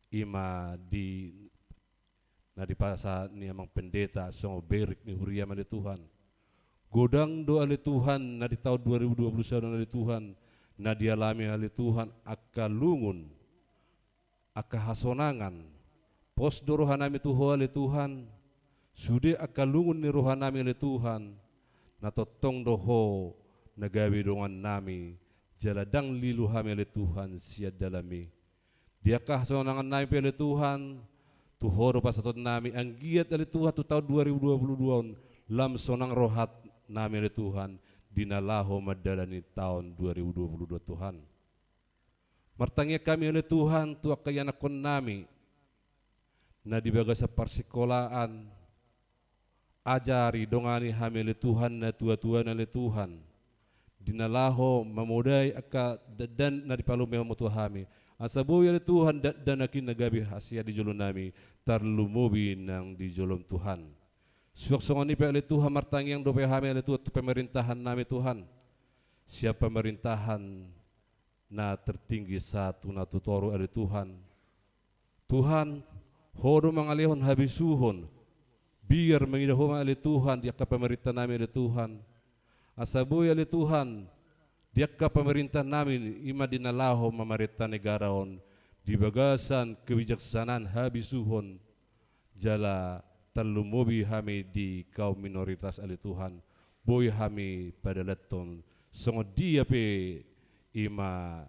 ima di na dipasahat ni amang pendeta songon berik ni huriam ale Tuhan. Godang do ale Tuhan na di taon dua ribu dua puluh sada ale Tuhan, na dialami ale Tuhan angka lungun, angka hasonangan. Pos do rohanami tu Ho ale Tuhan, sude angka lungun ni rohanami ale Tuhan, na tongtong do Ho na gabe dongannami, jala ndang lilu hami ale Tuhan sian dalanmi. Di angka hasonangannami pe ale Tuhan, tu Ho do pasahatonnami, anggiat ale Tuhan tu taon dua ribu dua puluh dua on lam sonang rohanami ale Tuhan, di na laho mandalani taon dua ribu dua puluh dua Tuhan. Martangiang hami ale Tuhan tu angka ianakkonnami na di bagasan parsikolaan, ajari dongani hami ale Tuhan natuatuana ale Tuhan, di na laho mamodai angka dandan na dipalumehonmu tu hami, Asa boi ale Tuhan dakdanak i na gabe hasea di jolo nami, tarlumobi nang di jolom Tuhan. Suang songon i pe ale Tuhan martangiang dope hami ale Tuhan tu pemerintahan nami Tuhan. Sian pemerintahan na tertinggi sahat tu na tu toru ale Tuhan. Tuhan, Ho do mangalehon habisuhon, biar mangida Ho ma ale Tuhan di angka pamarenta nami ale Tuhan. Asa boi ale Tuhan, di angka pamarenta nami i ma di na laho mamarenta negara on, di bagasan kebijaksanaan habisuhon, jala tarlumobi hami di kaum minoritas ale Tuhan, boi hami padalanhon songon dia pe i ma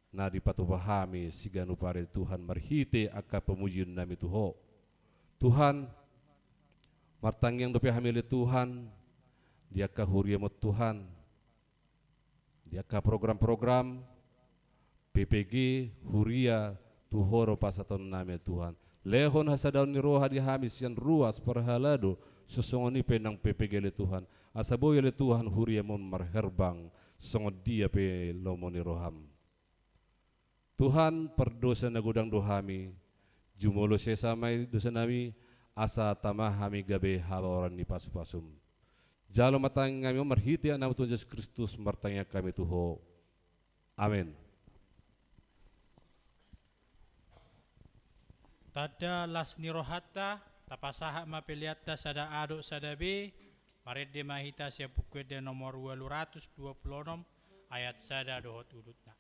na dipatupa hami siganup ari Tuhan marhite angka pamujion nami tu Ho. Tuhan, martangiang dope hami ale Tuhan, di angka huriam on Tuhan, di angka program-program P P G huria tu Ho do pasahaton nami Tuhan. Lehon hasadaon ni roha di hami sian ruas parhalado, suang songon i pe nang P P G ale Tuhan. Asa boi ale Tuhan huriam on marherbang songon dia pe lomo ni roham. Tuhan, pardosa na godang do hami, jumolo sesa ma i dosa nami, asa tama hami gabe habaoran ni pasupasum. Jalo ma tangiang nami on marhite Anakmu Tuhan Jesus Kristus martangiang hami tu Ho. Amen. Tanda las ni rohanta, tapasahat ma peleanta sada A dohot sada B, marende ma hita sian Buku Ende nomor ualu ratus dua pulu onom, ayat sada dohot udutna.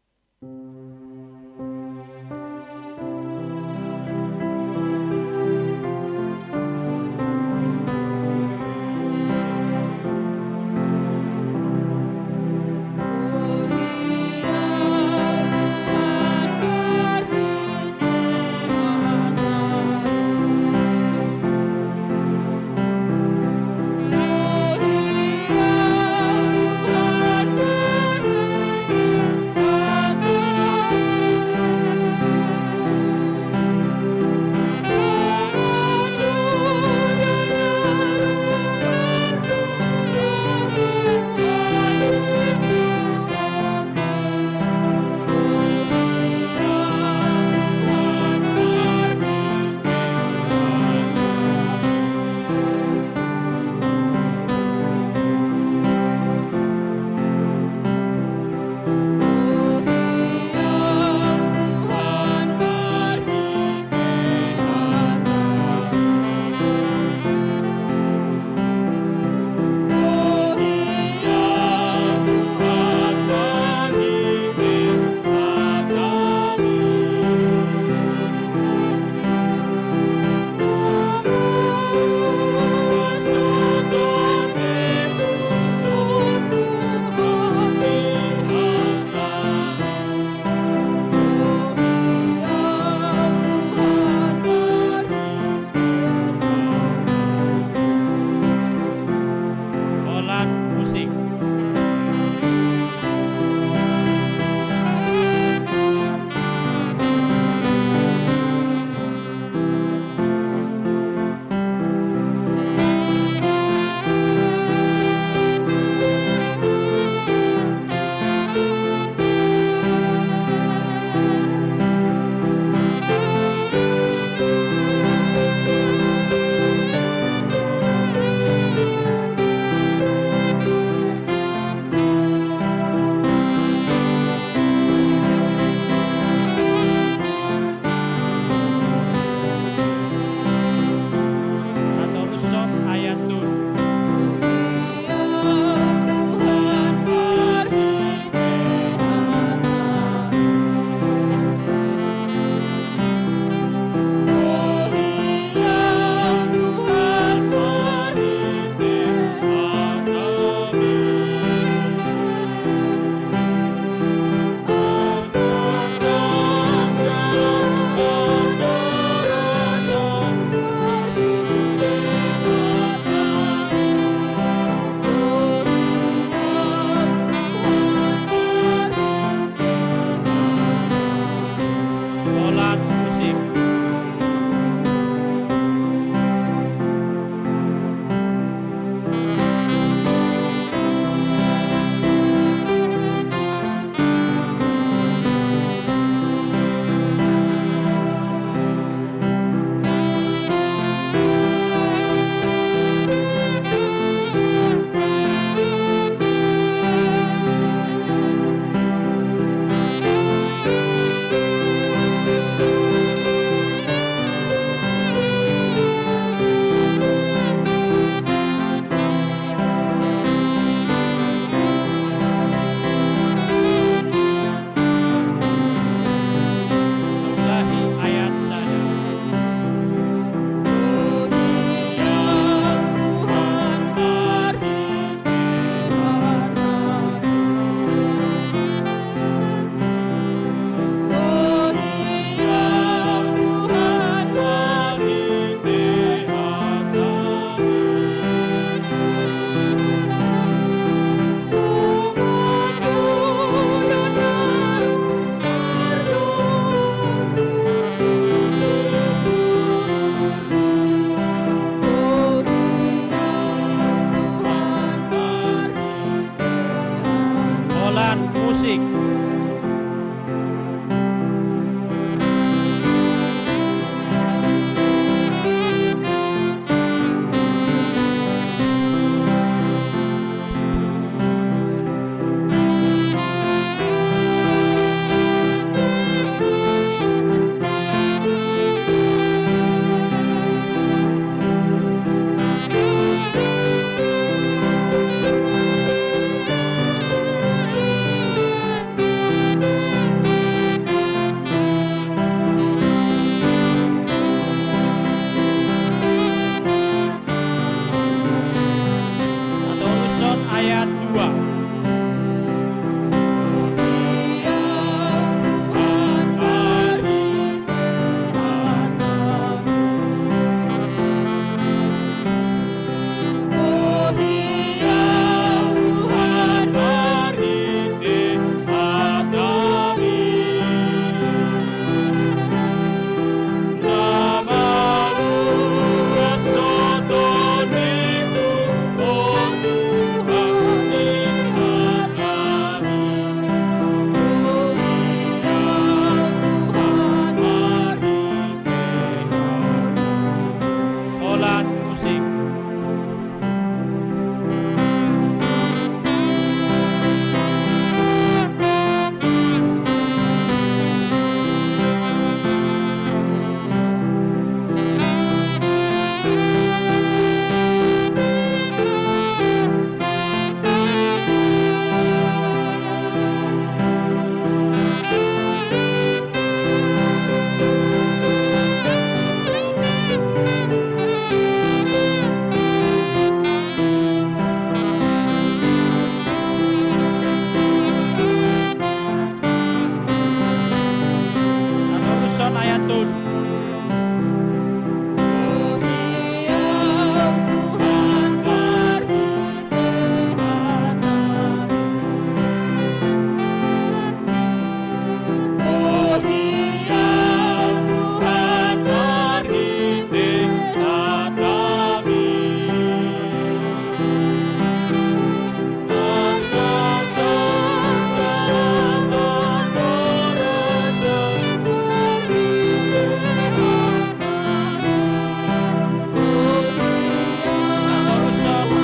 Tuhan.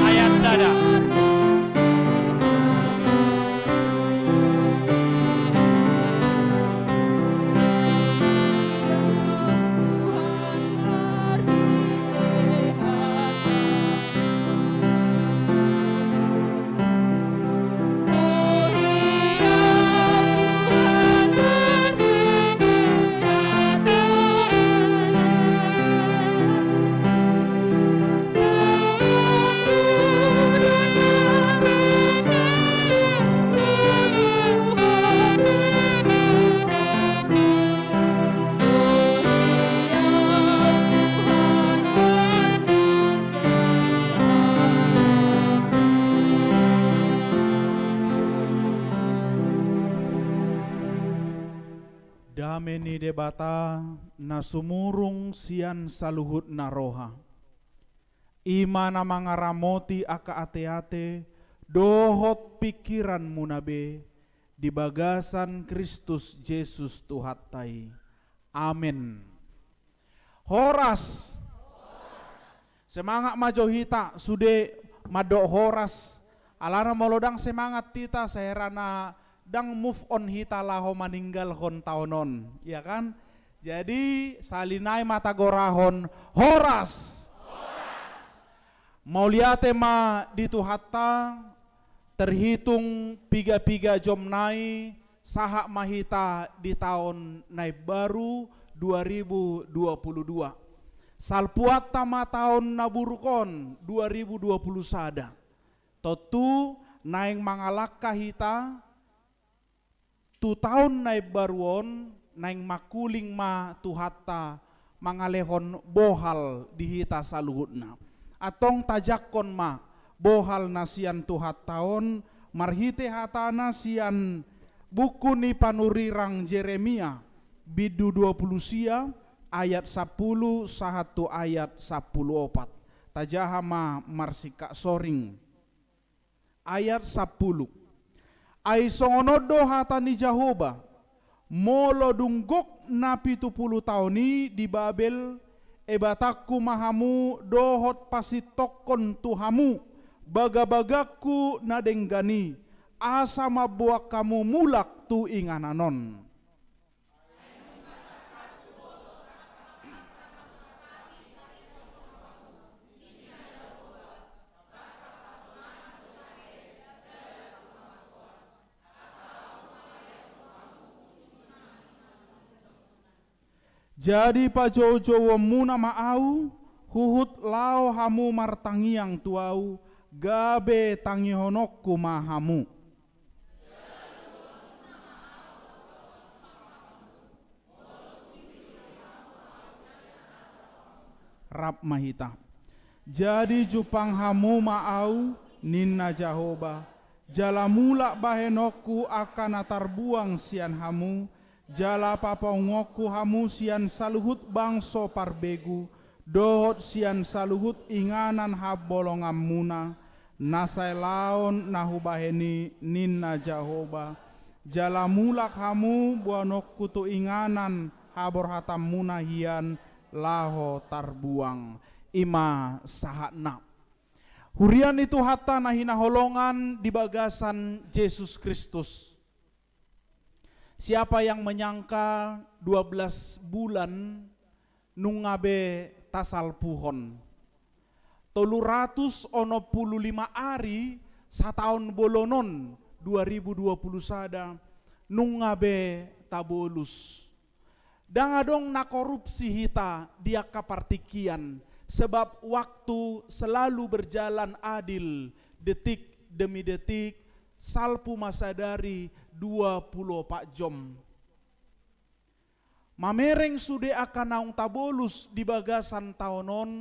Ayat sada. Dame ni Debata na sumurung sian saluhutna roha, i ma na mangaramoti angka ateate dohot pingkiranmuna be di bagasan Kristus Jesus Tuhanta i. Amen. Horas. Semangat ma jo hita sude mandok horas. Alana molo ndang semangat hita, sai hera na ndang move on hita laho maninggalhon taon on, ya kan? Jadi sahali nai ma tagorahon horas. Mauliate ma di Tuhanta, terhitung piga-piga jom nai, sahat ma hita di taon na imbaru dua ribu dua puluh dua. Salpuanta ma taon na buruk on dua ribu dua puluh sada. Tontu naeng mangalangka hita tu taon na imbaru on, naeng mangkuling ma Tuhanta mangalehon bohal di hita saluhutna. Antong tajangkon ma bohal na sian Tuhanta on marhite hatana sian buku ni panurirang Jeremia, bindu dua puluh sia, ayat sampulu sahat tu ayat sampulu opat. Tajaha ma marsingkat soring. Ayat sampulu. Ai songon on do hata ni Jahowa: Molo dung gok na pitu pulu taon i di Babel, ebatanku ma hamu dohot pasintongkon tu hamu bagabagangku na denggan i, asa mamboan hamu mulak tu inganan on. Jadi pajoujouonmuna ma ahu, huhut laho hamu martangiang tu ahu, gabe tangihononku ma hamu. Rap ma hita. Jadi jumpang hamu ma ahu, ninna Jahowa, jala mulak bahenonku angka na tarbuang sian hamu, jala papaungonku hamu sian saluhut bangso parbegu, dohot sian saluhut inganan habolonganmuna, na sai laon na hubahen i, ninna Jahowa, jala mulak hamu boanonku tu inganan haborhatanmuna hian laho tarbuang. I ma sahatna. Huria ni Tuhanta na hinaholongan di bagasan Jesus Kristus. Siapa yang menyangka dua belas bulan nunga be tasalpuhon? Tolu ratus onom pulu lima ari sataon bolon on, dua ribu dua pulu sada, nunga be tabolus. Ndang adong na korupsi hita di angka partingkian, sebab waktu selalu berjalan adil, detik demi detik, salpu ma sadari dua pulu opat jom. Mamereng sude angka naung tabolus di bagasan taon on,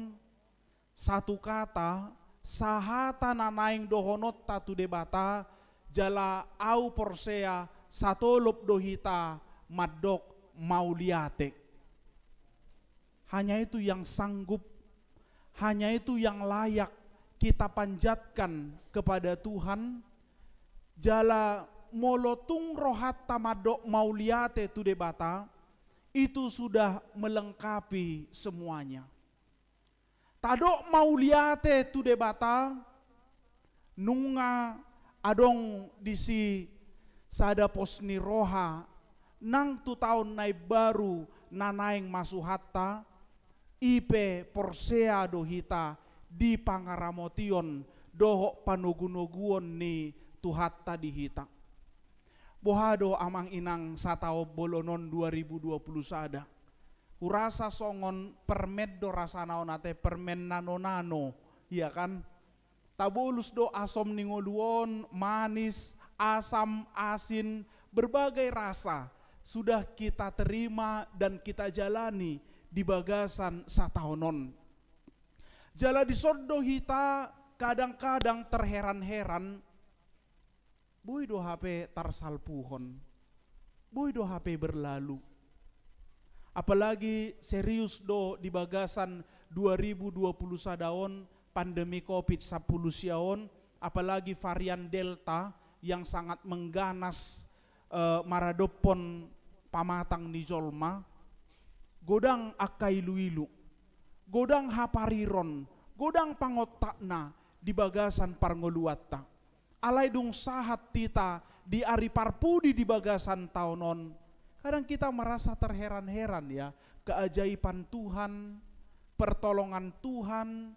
satu kata, sahata na naeng dohononta tu Debata, jala ahu porsea satolop do hita mandok mauliate. Hanya itu yang sanggup, hanya itu yang layak kita panjatkan kepada Tuhan. Jala molo tung rohanta mandok mauliate tu Debata, itu sudah melengkapi semuanya. Tadok mauliate tu Debata, nunga adong disi sada pos ni roha nang tu taon na imbaru na naeng masuhanta, i pe porsea do hita di pangaramotion dohot panogunoguon ni Tuhanta di hita. Boha do amang inang sataon bolon on dua ribu dua puluh sada? Hurasa songon permen do rasana on ate, permen nanonano, iya kan? Tabolus do asom ni ngolu on, manis, asam, asin, berbagai rasa sudah kita terima dan kita jalani di bagasan sataon on. Jala dison do hita kadang-kadang terheran-heran, boi do hape tarsalpuhon, boi do hape berlalu. Apalagi serius do di bagasan dua ribu dua puluh sada on, pandemi covid sampulu sia on, apalagi varian Delta yang sangat mengganas, eh, maradophon pamatang ni jolma. Godang angka iluilu, godang hapariron, godang pangontakna di bagasan parngoluanta. Alai dung sahat hita di ari parpudi di bagasan taon on, kadang kita merasa terheran-heran, ya, keajaiban Tuhan, pertolongan Tuhan.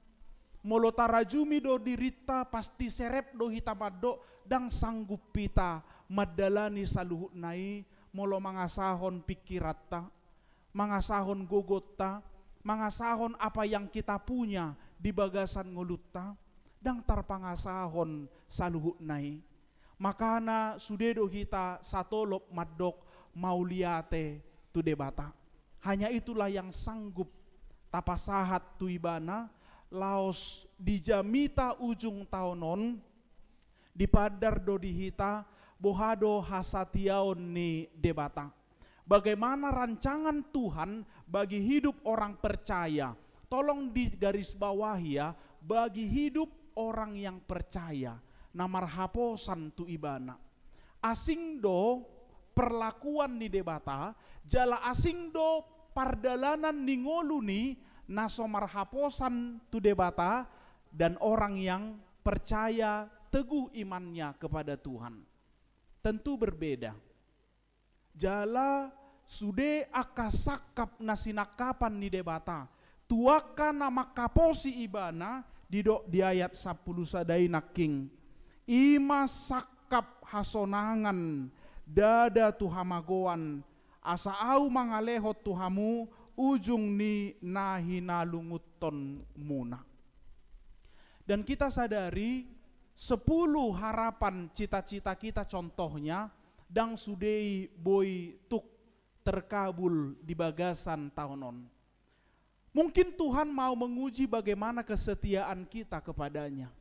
Molo tarajumi do dirinta, pasti serep do hita mandok, ndang sanggup hita mandalani saluhutna i molo mangasahon pingkiranta, mangasahon gogonta, mangasahon apa yang kita punya di bagasan ngolunta, ndang tarpangasahon saluhutna i. Makana sude do hita satolop mandok mauliate tu Debata. Hanya itulah yang sanggup tapasahat tu Ibana, laos di jamita ujung taon on, dipandar do di hita boha do hasatiaon ni Debata. Bagaimana rancangan Tuhan bagi hidup orang percaya? Tolong digarisbawahi, ya, bagi hidup orang yang percaya, na marhaposan tu Ibana. Asing do perlakuan ni Debata, jala asing do pardalanan ni ngolu ni na so marhaposan tu Debata dan orang yang percaya teguh imannya kepada Tuhan. Tentu berbeda. Jala sude angka sangkap na sinangkapan ni Debata tu angka na mangkaposi Ibana, didok di ayat sampulu sada i nangkin, i ma sangkap hasonangan, ndada tu hamagoan, asa ahu mangalehon tu hamu ujung ni na hinalungunhonmuna. Dan kita sadari, sepuluh harapan cita-cita kita, contohnya, ndang sude i boi tuk terkabul di bagasan taon on. Mungkin Tuhan mau menguji bagaimana kesetiaan kita kepada-Nya.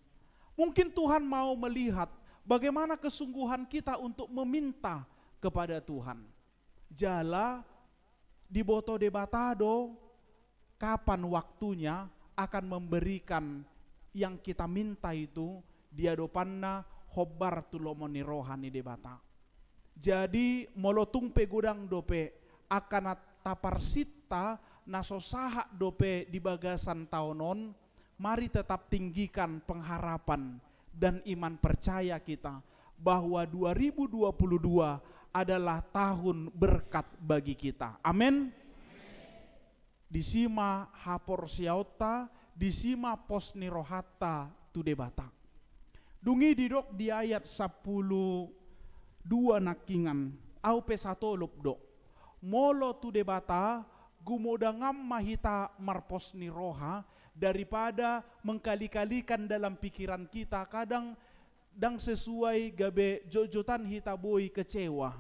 Mungkin Tuhan mau melihat bagaimana kesungguhan kita untuk meminta kepada Tuhan. Jala diboto Debata do kapan waktunya akan memberikan yang kita minta itu di adopan-Na, hombar tu lomo ni roha ni Debata. Jadi, molo tung pe godang dope angka na taparsinta, na so sahat dope di bagasan taon on, mari tetap tinggikan pengharapan dan iman percaya kita bahwa dua ribu dua puluh dua adalah tahun berkat bagi kita. Amin. Disi ma haporseaonta, disi ma pos ni rohanta tu Debata. Dung i didok di ayat sampulu dua nangkinan, ahu pe satolop do. Molo tu Debata, gumodangan ma hita marpos ni roha, daripada mengkali-kalikan dalam pikiran kita, kadang ndang sesuai, gabe jotjotan hita boi kecewa.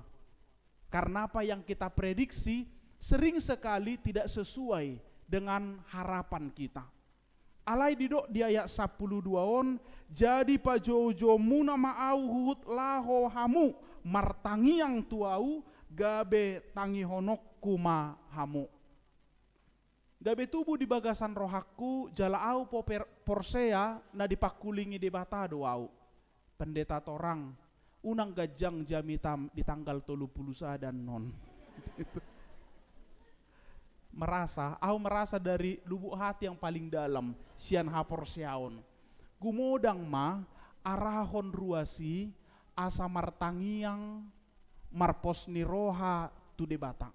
Karena apa yang kita prediksi sering sekali tidak sesuai dengan harapan kita. Alai didok di ayat sampulu dua on, jadi pajoujou muna ma ahu huhut laho hamu martangiang tu ahu, gabe tangihononku ma hamu. Gabe tubu di bagasan rohangku, jala ahu po per-, porsea na dipangkulingi Debata do ahu. Pendeta Torang, unang ganjang jamitam di tanggal tolu pulu sada annon. Merasa, ahu merasa dari lubuk hati yang paling dalam, sian haporseaon. Gumodang ma arahon ruas i asa martangiang, marpos ni roha tu Debata.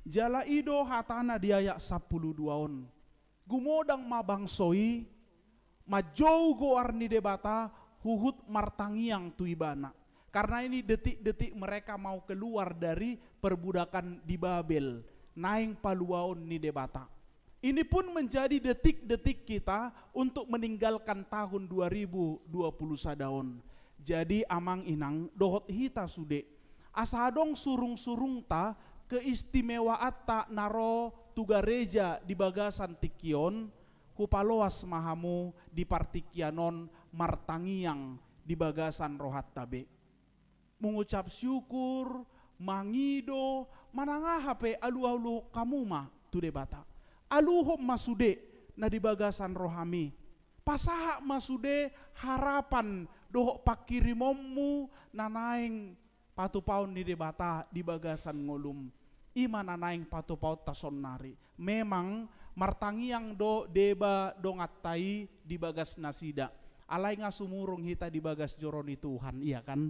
Jala i do hatana di ayat sampulu dua on. Gumodang ma bangso i, manjou goar ni Debata, huhut martangiang tu Ibana. Karena ini detik-detik mereka mau keluar dari perbudakan di Babel, naeng paluaon ni Debata. Ini pun menjadi detik-detik kita untuk meninggalkan tahun dua ribu dua puluh sada on. Jadi, amang inang, dohot hita sude, asa adong surung-surungta, keistimewaanta na ro tu gareja di bagasan tingki on, hupaloas ma hamu di partingkian on martangiang di bagasan rohanta be. Mengucap syukur, mangido, manang aha pe alualuhon hamu ma tu Debata. Aluhon ma sude na di bagasan rohami. Pasahat ma sude harapan dohot pangkirimonmu na naeng patupaon ni Debata di bagasan ngolum. I ma na naeng patupaonta saonnari. Memang martangiang do deba donganta i di bagas nasida. Alai nga sumurung hita di bagas joro ni Tuhan, iya kan?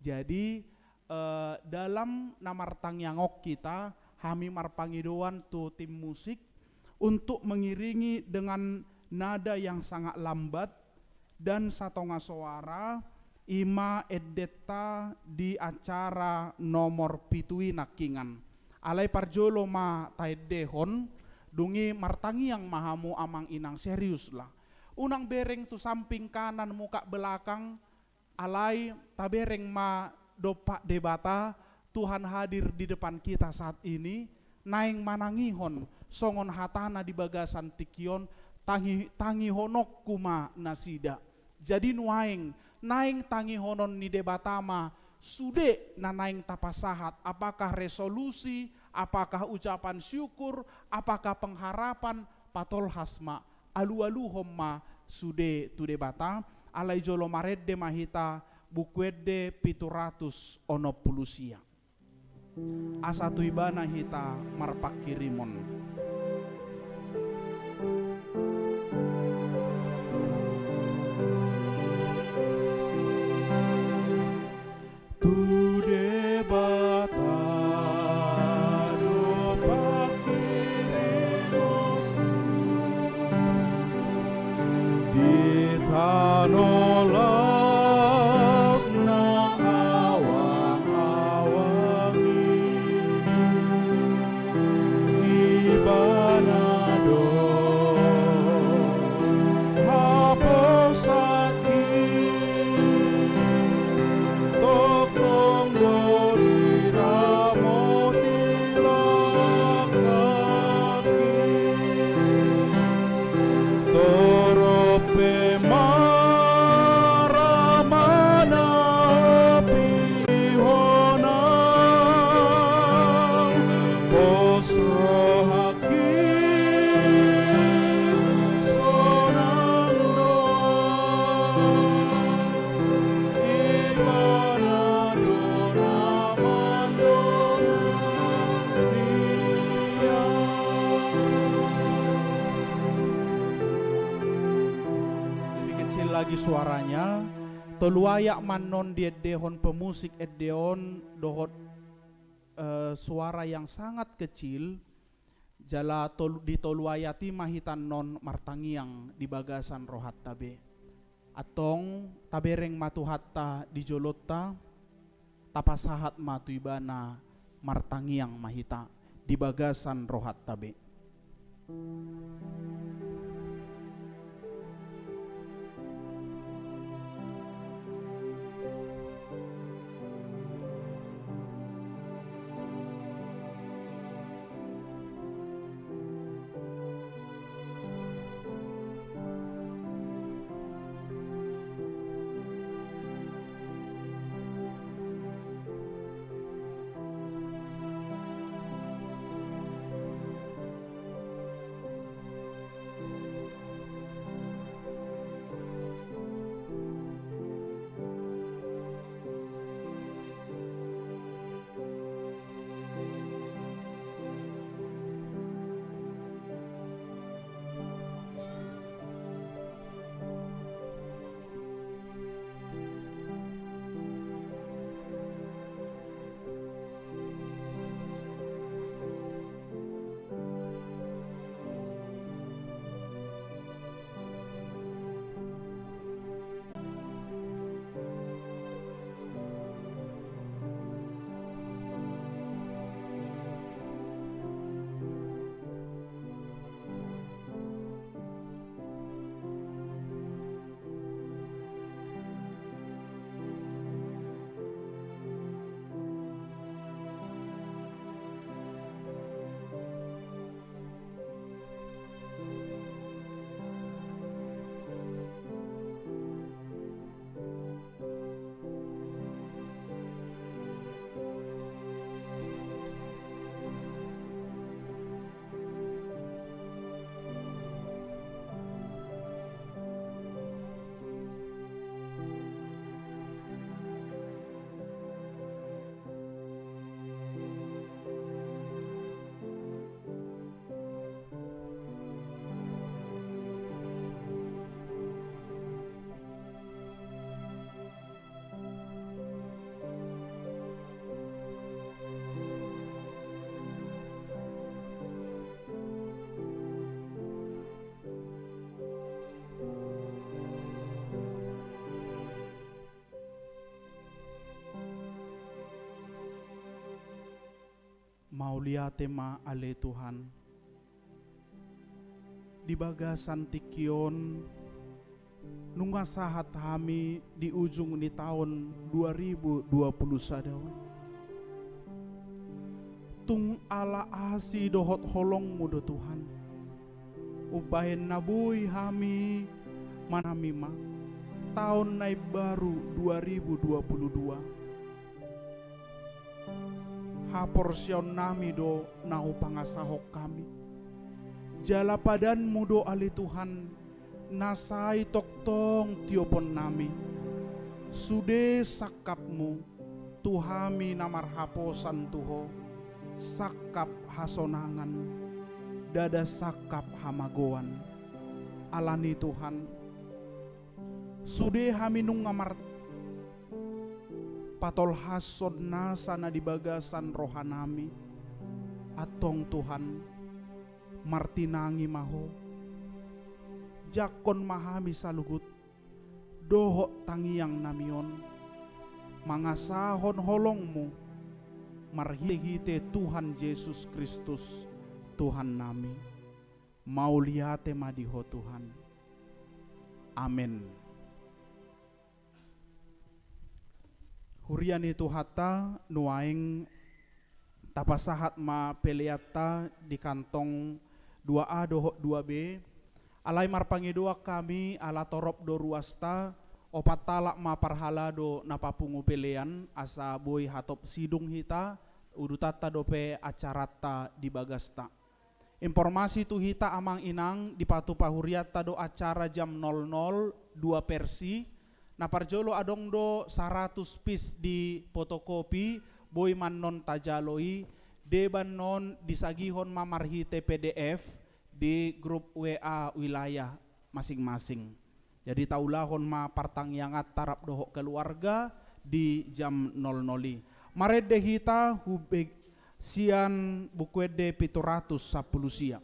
Jadi, eh, dalam na martangiang on hita, hami marpangidoan tu tim musik untuk mengiringi dengan nada yang sangat lambat dan satonga soara, i ma endenta di acara nomor pitu i nangkiningan. Alai parjolo ma taendehon, dung i martangiang ma hamu amang inang, seriuslah. Unang bereng tu samping kanan muka belakang, alai tabereng ma dompak Debata, Tuhan hadir di depan kita saat ini, naeng manangihon, songon hatana di bagasan tingki on, tangi-, tangihononku ma nasida. Jadi nuaeng, naeng tangihonon ni Debata ma, sude na naeng tapasahat, apakah resolusi, apakah ucapan syukur, apakah pengharapan, patolhas ma, alualuhon ma sude tu Debata, alai jolo marende ma hita Buku Ende pitu ratus onom pulu sia. Asa tu Ibana hita marpangkirimon. Tu Debata do pangkirimon di tano laut na awang-awang i. Ibana do haposanki, tongtong do diramoti langkangki. Torop pe mara manang api hona, pos rohangki sonang do. Ibana do na mandongani au. Lebih kecil lagi suaranya. Tolu ayat ma annon diendehon pemusik ende on dohot, eh, suara yang sangat kecil. Jala tolu, di tolu ayat i ma hita annon martangiang di bagasan rohanta be. Antong tabereng ma Tuhanta di jolonta, tapasahat ma tu Ibana, martangiang ma hita di bagasan rohanta be. Mauliate ma ale Tuhan. Di bagasan tingki on, nunga sahat hami di ujung ni taon dua ribu dua puluh sada on. Tung ala asi dohot holongmu do Tuhan, umbahen na boi hami manami ma taon na imbaru dua ribu dua puluh dua. Haporseaonnami do na hupangasahon hami. Jala padanmu do ale Tuhan, na sai tongtong tioponnami. Sude sangkapmu, tu hami na marhaposan tu Ho, sangkap hasonangan, ndada sangkap hamagoan. Alani Tuhan, sude hami nunga mar-, patolhashon nasa na di bagasan rohanami. Antong Tuhan, martinangi ma Ho. Jangkon ma hami saluhut dohot tangiangnami on, mangasahon holongmu, marhitehite Tuhan Jesus Kristus, Tuhannami. Mauliate ma di Ho Tuhan. Amen. Huria ni Tuhanta, nuaeng tapasahat ma peleanta di kantong dua A dohot dua B. Alai marpangidoan hami, ala torop do ruasta, opat halak ma parhalado na papungu pelean, asa boi hatop sidung hita, udutanta dope acaranta di bagasta. Informasi tu hita amang inang, dipatupa hurianta do acara jam nol nol, dua versi. Na parjolo adong do saratus pis di fotokopi, boi ma annon tajalo i, deba annon disagihon ma marhite P D F di grup W A wilayah masing-masing. Jadi taulahon ma partangianganta rap dohot keluarga di jam nol nol i. Marende hita hubeg-, sian Buku Ende pitu ratus sampulu sia.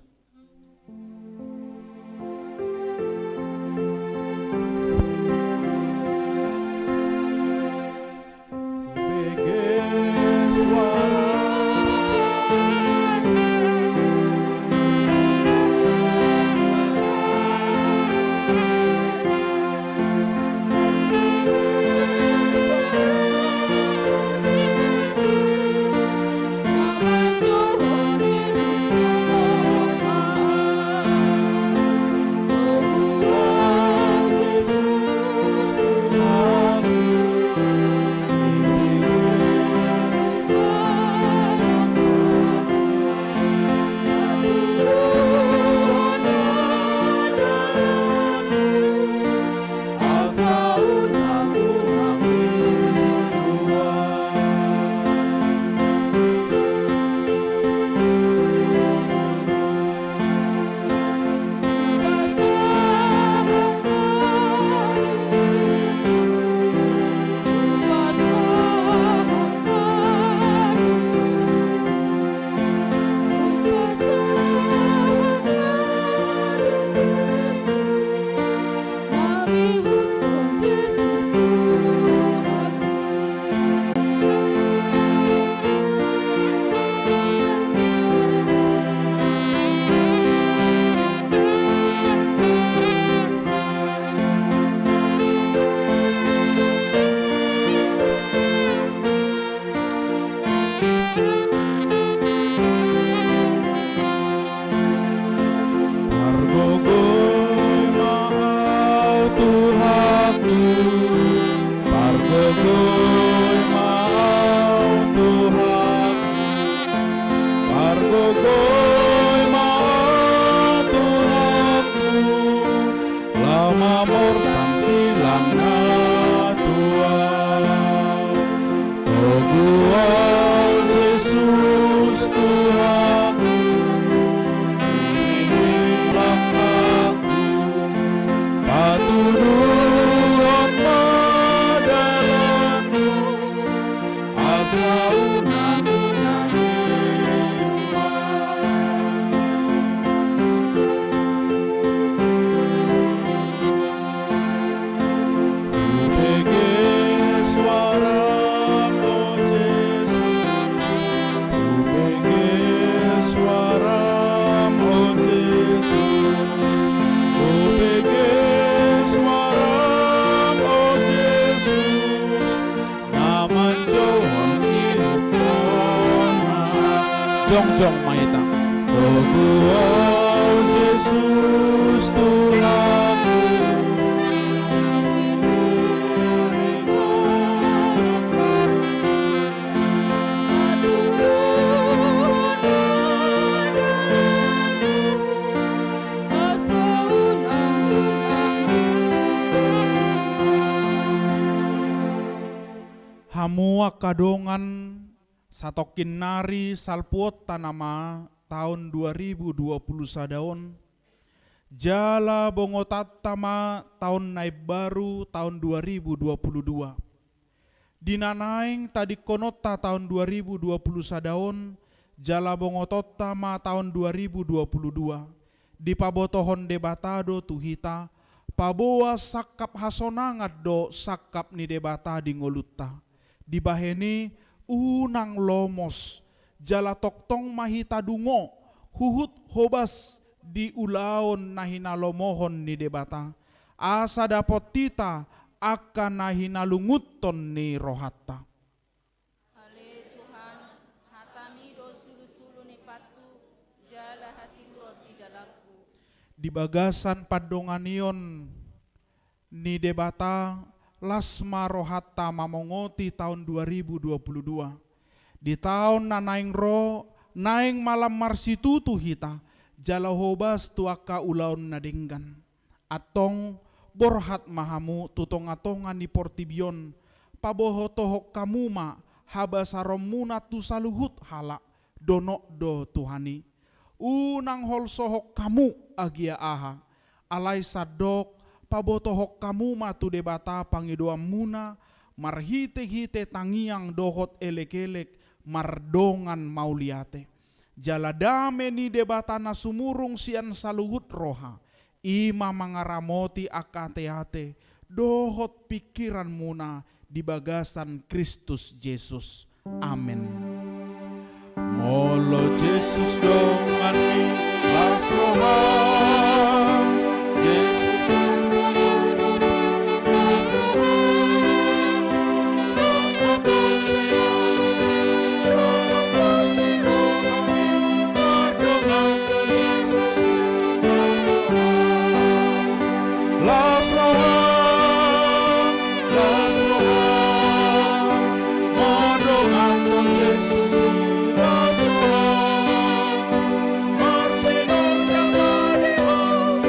Tong ma hita. Togu Ahu Jesus Tuhanku. Hamu angka dongan, satongkin nari salpuonta nama taon dua ribu dua puluh sada on, jala bongotanta ma taon na imbaru taon dua ribu dua puluh dua. Di na naeng tadingkononta taon dua ribu dua puluh sada on, jala bongotonta ma taon dua ribu dua puluh dua, dipabotohon Debata do tu hita, paboa sangkap hasonangan do sangkap ni Debata di ngolunta. Dibahen i unang lomos, jala tongtong ma hita dungo, huhut hobas di ulaon na hinalomohon ni Debata, asa dapot hita angka na hinalungunhon ni rohanta. Ale Tuhan, hataMi do sulusulu ni pathu, jala hatiuron di dalanku. Di bagasan pandonganion ni Debata, las ma rohanta mamongoti taon dua ribu dua puluh dua. Di taon na naeng ro, naeng ma lam marsitutu hita, jala hobas tu angka ulaon na denggan. Antong, borhat ma hamu tu tongatonga ni portibi on, pabotohon hamu ma habasaronmuna tu saluhut halak, donok do Tuhan i. Unang holsohon hamu agia aha, alai sandok pabotohon hamu ma tu Debata pangidoanmuna, marhitehite tangiang dohot elekelek mardongan mauliate. Jala dame ni Debata na sumurung sian saluhut roha, i ma mangaramoti angka ateate dohot pingkiranmuna di bagasan Kristus Jesus. Amen. Molo Jesus donganmi, las roham, Jesus. Las roham, las roham, mandongankon Jesus i, las roham. Marsinondang ma di Ho,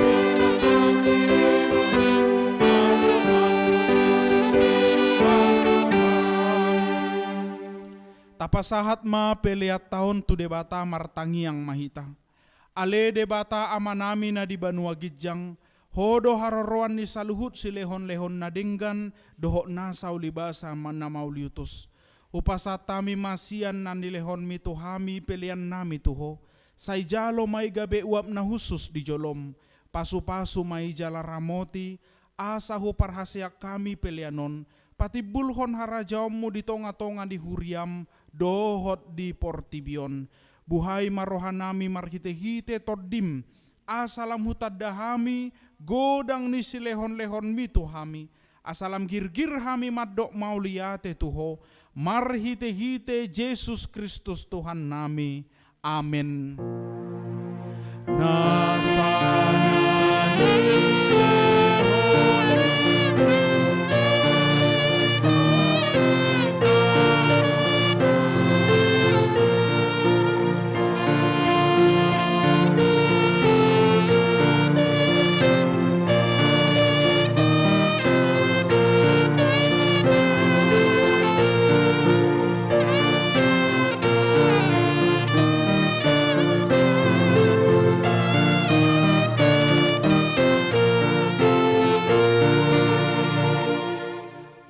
mandongankon Jesus i, las roham. Tapasahat ma peleanta on tu Debata, martangiang ma hita. Ale Debata Amanami na di banua ginjang, Ho do haroroan ni saluhut silehonlehon na denggan dohot nasa ulibasa ma-, na mauliutus. Hupasahat hami ma sian na nilehonMi tu hami peleannami tu Ho. Sai jalo ma i gabe uap na hushus di joloM. Pasupasu ma i jala ramoti, asa huparhaseang hami pelean on, patimbulhon harajaonMu di tongatonga ni huriaM dohot di portibi on. Buhai ma rohanami marhitehite TondiM, asa lam hutanda hami godang ni silehonlehonMi tu hami, asa lam girgir hami mandok mauliate tu Ho, marhitehite Jesus Kristus Tuhannami. Amen.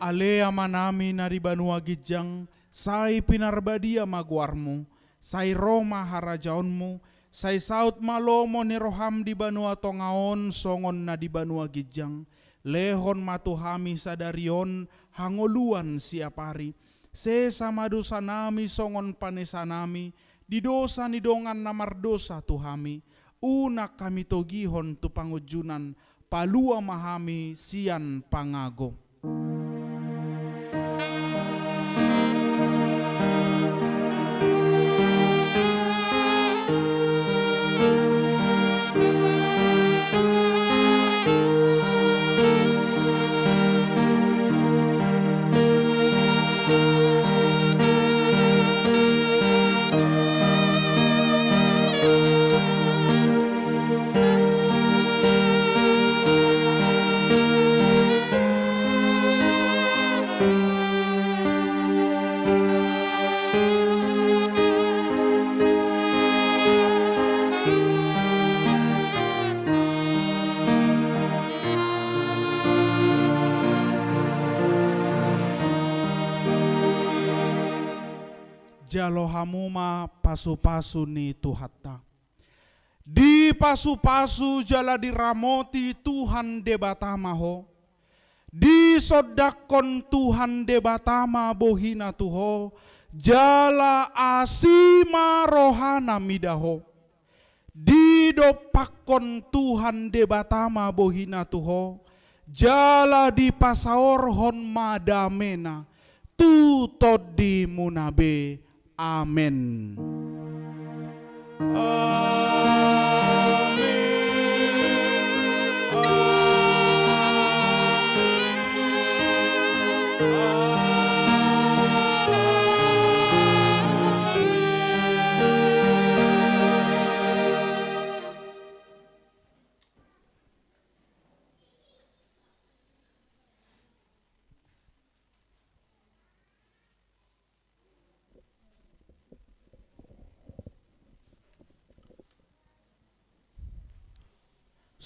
Ale Amanami na di banua ginjang, sai pinarbadia ma goarMu, sai ro ma harajaonMu, sai saut ma lomo ni rohaM di banua tonga on songon na di banua ginjang. Lehon ma tu hami sadari on hangoluan siapari. Sesa ma dosanami songon panesanami di dosa ni dongan na mardosa tu hami. Unang hami togihon tu pangunjunan, palua ma hami sian pangago. Jalo hamu ma pasu-pasu ni Tuhanta. Dipasupasu jala diramoti Tuhan Debata ma ho. Disondangkon Tuhan Debata ma bohina tu ho, jala asi ma rohana mida ho. Didompakkon Tuhan Debata ma bohina tu ho, jala dipasaorhon ma damena tu tondimuna be. Amen. Amen. Amen.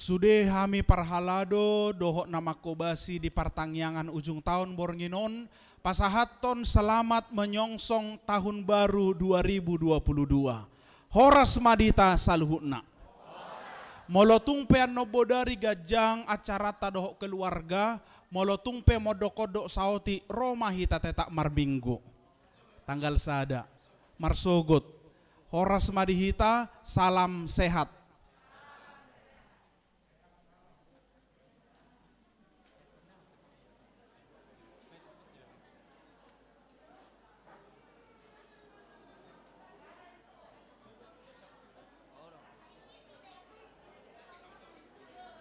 Sude hami parhalado dohot na manghobasi di partangiangan ujung taon borngin on, pasahathon selamat menyongsong tahun baru dua ribu dua puluh dua. Horas ma di hita saluhutna. Molo tung pe annon bodari ganjang acaranta dohot keluarga, molo tung pe mondok-ondok saotik, ro ma hita tetap marminggu. Tanggal sada. Marsogot. Horas ma di hita, salam sehat.